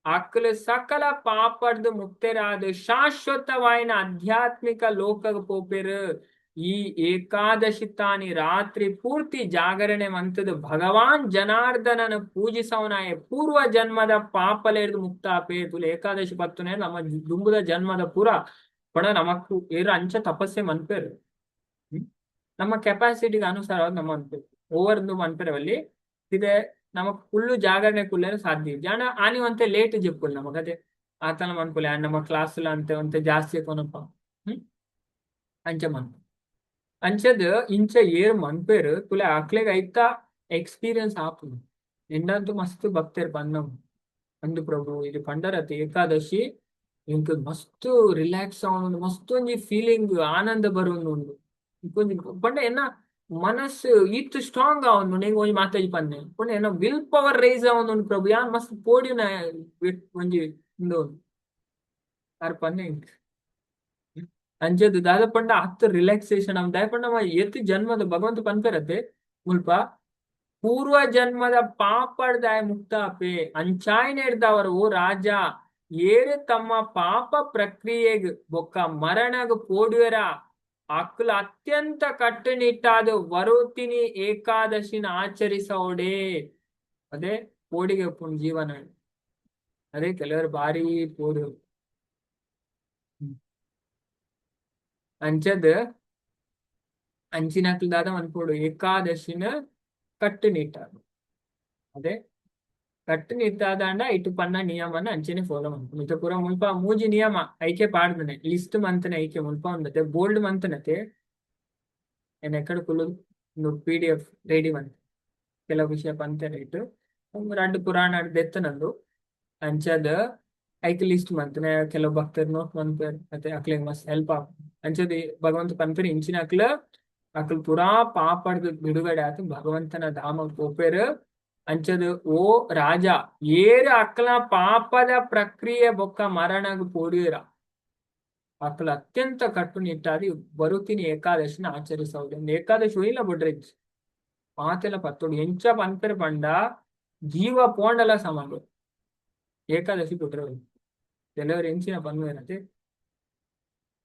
ಅಕ್ಲು ಸಕಲ ಪಾಪಡ್ದು ಮುಕ್ತರಾದ ಶಾಶ್ವತವಾಯಿನ ಆಧ್ಯಾತ್ಮಿಕ ಲೋಕಗ್ ಪೋಪೆರ್. ಈ ಏಕಾದಶಿ ತಾನಿ ರಾತ್ರಿ ಪೂರ್ತಿ ಜಾಗರಣೆ ಮಂತದ ಭಗವಾನ್ ಜನಾರ್ದನನ ಪೂಜಿಸವನಾಯ ಪೂರ್ವ ಜನ್ಮದ ಪಾಪಲೇರ್ದು ಮುಕ್ತಾಪೆ. ತುಲೆ ಏಕಾದಶಿ ಪತ್ತುನೆ ನಮ್ಮ ದುಂಬುದ ಜನ್ಮದ ಪೂರ ಪಣ ನಮಕ್ ಏರು ಅಂಚ ತಪಸ್ಸೆ ಮನ್ಪೆರ್. ನಮ್ಮ ಕೆಪಾಸಿಟಿಗೆ ಅನುಸಾರವಾದ ನಮ್ಮ ಅನ್ಪೆರ್, ಓವರ್ ಮನ್ಪೆರವಲ್ಲಿ. ಇದೆ ನಮಕ್ ಫುಲ್ಲು ಜಾಗರಣೆ ಕುಲ್ಲೇನು ಸಾಧ್ಯ ಜಾಣ. ಆನಿ ಒಂತೆ ಲೇಟ್ ಜೆಪ್ಪುಲ್ ನಮಕ್ ಅದೇ ಆತನ ಮನ್ಪುಲೆ. ನಮ್ಮ ಕ್ಲಾಸ್ ಅಂತೆ ಒಂತೆ ಜಾಸ್ತಿ ಕೊನಪ್ಪ. ಅಂಚ ಮನ್ಪು. ಅಂಚದ್ ಇಂಚ ಏರ್ ಮನ್ಪೇರು ತುಲೆ ಅಕ್ಲೆಗ್ ಐತ ಎಕ್ಸ್ಪೀರಿಯನ್ಸ್ ಆಪುಂಡು. ಎಂಡಂತೂ ಮಸ್ತ್ ಭಕ್ತರು ಪನ್ನವು, ಅಂದು ಪ್ರಭು ಇದು ಪಂಡರತ್ ಏಕಾದಶಿ ಎಂಕ್ ಮಸ್ತ್ ರಿಲ್ಯಾಕ್ಸ್ ಆವೊಂದು, ಮಸ್ತ್ ಒಂಜಿ ಫೀಲಿಂಗ್ ಆನಂದ ಬರೊಂದು ಉಂಡು. ಒಂಜಿ ಪಂಡ ಎನ್ನ ಮನಸ್ಸು ಈತ್ ಸ್ಟ್ರಾಂಗ್ ಆವೊಂದು. ನಿಂಗೆ ಒಂಜಿ ಮಾತಾಜಿ ಪನ್ನೆ ಪಂಡ ಎನ್ನ will power rice ಆವೊಂದು ಪ್ರಭು, ಯಾನ್ ಮಸ್ತ್ ಪೋಡಿನ ಒಂಜಿ ಉಂದು ಆರ್ ಪನ್ನೆ. ಅಂಚದ್ ದಾದ ಪಂಡ ಅತ್ ರಿಲ್ಯಾಕ್ಸೇಷನ್ ದಾಯ ಪಂಡ ಏತ್ ಜನ್ಮದ ಭಗವಂತ ಪನ್ಪೆರತೆ ಮುಲ್ಪ, ಪೂರ್ವ ಜನ್ಮದ ಪಾಪಡ್ದಾಯ ಮುಕ್ತಾಪೆ. ಅಂಚಾಯ್ನೆಡ್ದವರು ಓ ರಾಜ, ಏರು ತಮ್ಮ ಪಾಪ ಪ್ರಕ್ರಿಯೆಗ್ ಬೊಕ್ಕ ಮರಣಗ್ ಪೋಡುವೆರ ಅಕ್ಲು ಅತ್ಯಂತ ಕಟ್ಟುನಿಟ್ಟಾದ ವರುತಿನಿ ಏಕಾದಶಿನ ಆಚರಿಸೋಡೆ. ಅದೇ ಪೋಡಿಗೆ ಉಪ್ಪುಂಡು ಜೀವನ. ಅದೇ ಕೆಲವರು ಭಾರಿ ಪೋಡು. ಅಂಚದ್ ಅಂಚಿನಕ್ಲು ದಾದ ಮನ್ಪೊಡು? ಏಕಾದಶಿನ ಕಟ್ಟುನಿಟ್ಟಾದ, ಅದೇ ಕಟ್ಟುನಿಟ್ಟಾದಾಂಡ ಇಟ್ಟು ಪನ್ನ ನಿಯಮನ ಅಂಚನೆ ಫಾಲೋ ಮನ್ಪುನು. ಇತ್ತೆ ಪೂರ ಮುಲ್ಪ ಮೂಜಿ ನಿಯಮ ಐಕೆ ಪಾಡ್ದನೆ ಲಿಸ್ಟ್ ಮಂತನೆ ಐಕೆ ಮುಲ್ಪ ಉಂಡತೆ ಬೋಲ್ಡ್ ಮಂತನತೆ ಏನ್ ಎಕಡೆ ಕುಲ್ಲು ಪಿಡಿಎಫ್ ರೆಡಿ ಮಂತ್ ಕೆಲವು ವಿಷಯ ಪಂತೆರ್. ಇಟ್ಟು ರಡ್ಡ್ ಪುರಾಣ ದೆತ್ತನಂದು ಅಂಚದ ಐಕ್ ಲಿಸ್ಟ್ ಮಂತನೆ ಕೆಲವು ಭಕ್ತರು ನೋಟ್ ಮನ್ಪೆರ್ ಮತ್ತೆ ಅಕ್ಲೆಗ್ ಮಸ್ತ್ ಹೆಲ್ಪ್ ಆಪ್. ಅಂಚದ ಭಗವಂತ ಪನ್ಪೆರ್, ಇಂಚಿನ ಅಕ್ಲ ಅಕ್ಲು ಪೂರಾ ಪಾಪಡ್ದು ಬಿಡುಗಡೆ ಆತು ಭಗವಂತನ ಧಾಮ ಪೋಪೆರ್. ಅಂಚದ ಓ ರಾಜ, ಏರು ಅಕ್ಲ ಪಾಪದ ಪ್ರಕ್ರಿಯೆ ಬೊಕ್ಕ ಮರಣಗ್ ಪೋಡಿಯರ ಅಕ್ಲ ಅತ್ಯಂತ ಕಟ್ಟುನಿಟ್ಟಾದಿ ಬರುತ್ತಿನ ಏಕಾದಶಿನ ಆಚರಿಸೋದು. ಏಕಾದಶಿ ಒಯ್ಲ ಬೊಡ್ರೆ ಮಾತೆಲ್ಲ ಪತ್ತೊಡು. ಎಂಚ ಪನ್ಪೆರ್ ಪಂಡ ಜೀವ ಪೋಂಡಲ ಸಮಾನ ಏಕಾದಶಿ ಬಿಟ್ರೆ. ಕೆಲವರು ಎಂಚಿನ ಪನ್ವೇರತೆ.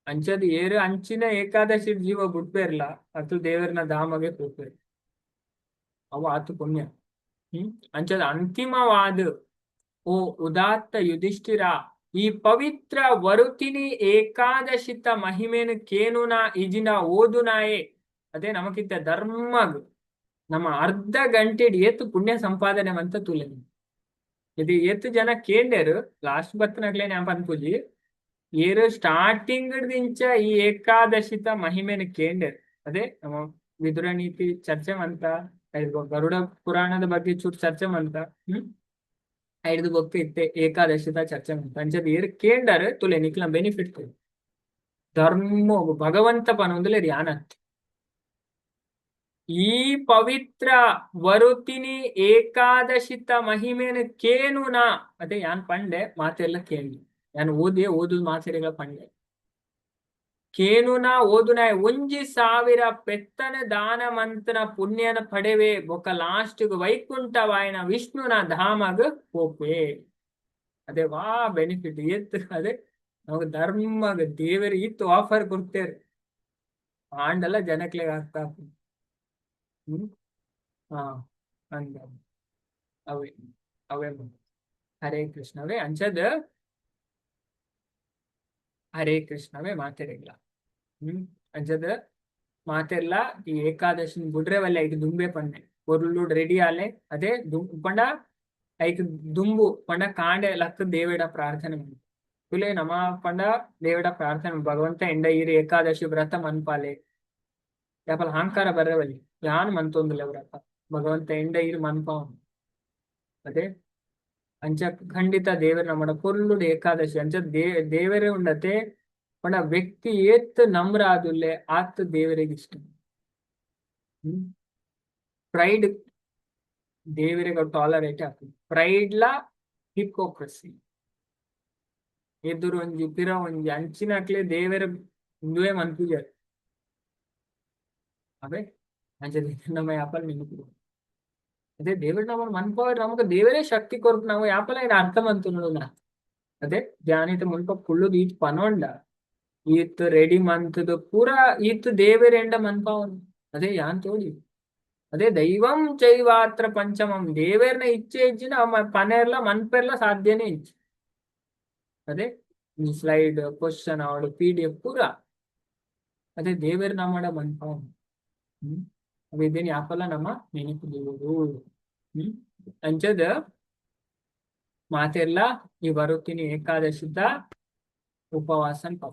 ಅಂಚದ ಏರು ಅಂಚಿನ ಏಕಾದಶಿ ಜೀವ ಬುಡ್ಪೇರ್ಲ ಅತು ದೇವರನ ಧಾಮಗೆ ಪೋಪೇರ್, ಅವು ಆತು ಪುಣ್ಯ. ಅಂಚದ ಅಂತಿಮವಾದ ಓ ಉದಾತ್ತ ಯುಧಿಷ್ಠಿರ, ಈ ಪವಿತ್ರ ವರುತಿನಿ ಏಕಾದಶಿತ ಮಹಿಮೆನು ಕೇನುನ ಇಜಿನ ಓದುನಾಯೆ. ಅದೇ ನಮಕಿತ್ತ ಧರ್ಮಗ್ ನಮ್ಮ ಅರ್ಧ ಗಂಟೆಡ್ ಏತು ಪುಣ್ಯ ಸಂಪಾದನೆ ಅಂತ ತುಲೆ. ಇದು ಏತು ಜನ ಕೇಂಡೇರು ಲಾಸ್ಟ್ ಬತ್ತನಗ್ಲೇ ಜ್ಞಾಪ ಪೂಜಿ. ಏರು ಸ್ಟಾರ್ಟಿಂಗ್ ದಿಂಚ ಈ ಏಕಾದಶಿತ ಮಹಿಮೆನು ಕೇಂಡೇರು. ಅದೇ ನಮ್ಮ ವಿದುರ ನೀತಿ ಚರ್ಚೆ ಮಂತ, ಗರುಡ ಪುರಾಣದ ಬಗ್ಗೆ ಚೂರು ಚರ್ಚೆ ಮಂತ. ಐಡ್ದು ಬೊಕ್ಕ ಇತ್ತೆ ಏಕಾದಶಿದ ಚರ್ಚೆ ಅಂಚದ ಏರ್ ಕೇಂಡರ್ ತುಲೆ ನಿಕ್ಲ ಬೆನಿಫಿಟ್. ಧರ್ಮ ಭಗವಂತ ಪನೊಂದುಲ್ಲೆರ್ ಯಾನತ್. ಈ ಪವಿತ್ರ ವರುತಿನಿ ಏಕಾದಶಿತ ಮಹಿಮೆನ ಕೇನುನ ಅದೇ ಯಾನ್ ಪಂಡೆ ಮಾತೆಲ್ಲ ಕೇಳಿ. ಯಾನ್ ಓದಿಯೇ ಓದು ಮಾತೆರೆಗಳ ಪಂಡೆ. ಕೇನುನ ಓದುನ 1000 ಪೆತ್ತನ ದಾನ ಮಂತನ ಪುಣ್ಯನ ಪಡೆವೆ, ಬೊಕ ಲಾಸ್ಟ್ ವೈಕುಂಠವಾಯನ ವಿಷ್ಣುನ ಧಾಮಗ್ ಪೋಪೆ. ಅದೇ ವಾ ಬೆನಿಫಿಟ್ ಏತ್. ಅದೇ ನಮಗ್ ಧರ್ಮಗ್ ದೇವರು ಇತ್ತು ಆಫರ್ ಕೊಡ್ತೇವೆ, ಆಂಡಲ್ಲ ಜನಕ್ಲೆಗ್ ಆಗ್ತಾ. ಹ್ಮ್ ಹಾ ಅಂದ ಅವೇ ಅವೇ. ಹರೇ ಕೃಷ್ಣವೇ. ಅಂಚದ ಹರೇ ಕೃಷ್ಣವೇ ಮಾತೆರೆಗ್ಲ. ಅಂಚದ ಮಾತೆರ್ಲ ಈ ಏಕಾದಶಿನ ಬುಡ್ರೆ ವಲ್ಲೆ. ಐಕ್ ದುಂಬೆ ಪಂಡೆ, ಪೊರ್ಲುಡ್ ರೆಡಿ ಆಲೆ. ಅದೇ ಪಂಡ ಐಕ್ ದುಂಬು ಪಂಡ ಕಾಂಡೆ ಲಕ್ಕ ದೇವೆಡ ಪ್ರಾರ್ಥನೆ ಮನ್ಪು ತುಲೆ. ನಮ ಪಂಡ ದೇವೆಡ ಪ್ರಾರ್ಥನೆ, ಭಗವಂತ ಎಂಡ ಈರ್ ಏಕಾದಶಿ ವ್ರತ ಮನ್ಪಾಲೆ. ಯಾಪಲ ಅಹಂಕಾರ ಬರ್ರೆವಲ್ಲಿ, ಯಾನ್ ಮಂತೊಂದುಲ್ಲೆ ವ್ರತ, ಭಗವಂತ ಎಂಡ ಈರ್ ಮನ್ಪಾವ್. ಅದೇ ಅಂಚ ಖಂಡಿತ ದೇವರ ನಮ್ಮಡ ಪೊರ್ಲುಡು ಏಕಾದಶಿ. ಅಂಚ ದೇವರೇ ಉಂಡತೆ ಪಂಡ ವ್ಯಕ್ತಿ ಏತ್ ನಮ್ರ ಆದುಲ್ಲೆ ಆತ್ ದೇವರಿಗೆ ಇಷ್ಟ. ಪ್ರೈಡ್ ದೇವರಿಗೆ ಟಾಲರೇಟ್ ಆಗ್ತದೆ. ಪ್ರೈಡ್ಲ ಹಿಪೋಕ್ರಸಿ, ಎದುರು ಒಂಜಿ ಪಿರ ಒಂಜಿ ಅಂಚಿನಕ್ಲೆ ದೇವರ ಇಂದುವೇ ಮನ್ಪುಜೆರ್. ಅವೇ ಅಂಚ ನಮ್ಮ ಯಾಪಲ್ ನೆನಪು. ಅದೇ ದೇವರು ನಮ್ಮನ್ನು ಮನ್ಪವರ್, ನಮಗ ದೇವರೇ ಶಕ್ತಿ ಕೊರ್ಪು. ನಾವು ಯಾಪಲ ಏನ್ ಅರ್ಥ ಮಂತುನುಲ್ಲ. ಅದೇ ಧ್ಯಾನಿತ ಮುಲ್ಪ ಕುಳ್ಳುದು ಈತ್ ಪನೊಂಡ, ಈತ್ ರೆಡಿ ಮಂತುದು ಪೂರಾ ಈತ್ ದೇವರೆಂಡ ಮನ್ಪಾವನು. ಅದೇ ಯಾನ್ ತೋಡಿ. ಅದೇ ದೈವಂ ಚೈವಾತ್ರ ಪಂಚಮಂ. ದೇವೆರ್ನ ಇಚ್ಛೆ ಇಜ್ಜಿನ ಪನೆರ್ಲ ಮನ್ಪೆರ್ಲ ಸಾಧ್ಯನೇ ಇಜ್ಜಿ. ಅದೇ ಈ ಸ್ಲೈಡ್ ಕ್ವಶನ್ ಅವಳು ಪಿಡಿಎಫ್ ಪೂರಾ ಅದೇ ದೇವೆರ್ ನಮ್ಮಡ ಮನ್ಪಾವನು. ಅವು ಇದೇನು ಯಾಪಲ್ಲ ನಮ್ಮ ನೆನಪು ದೇವರು. ಅಂಚದ ಮಾತೆಲ್ಲ ಈ ಬರುತ್ತೀನಿ ಏಕಾದಶಿದ ಉಪವಾಸನ್.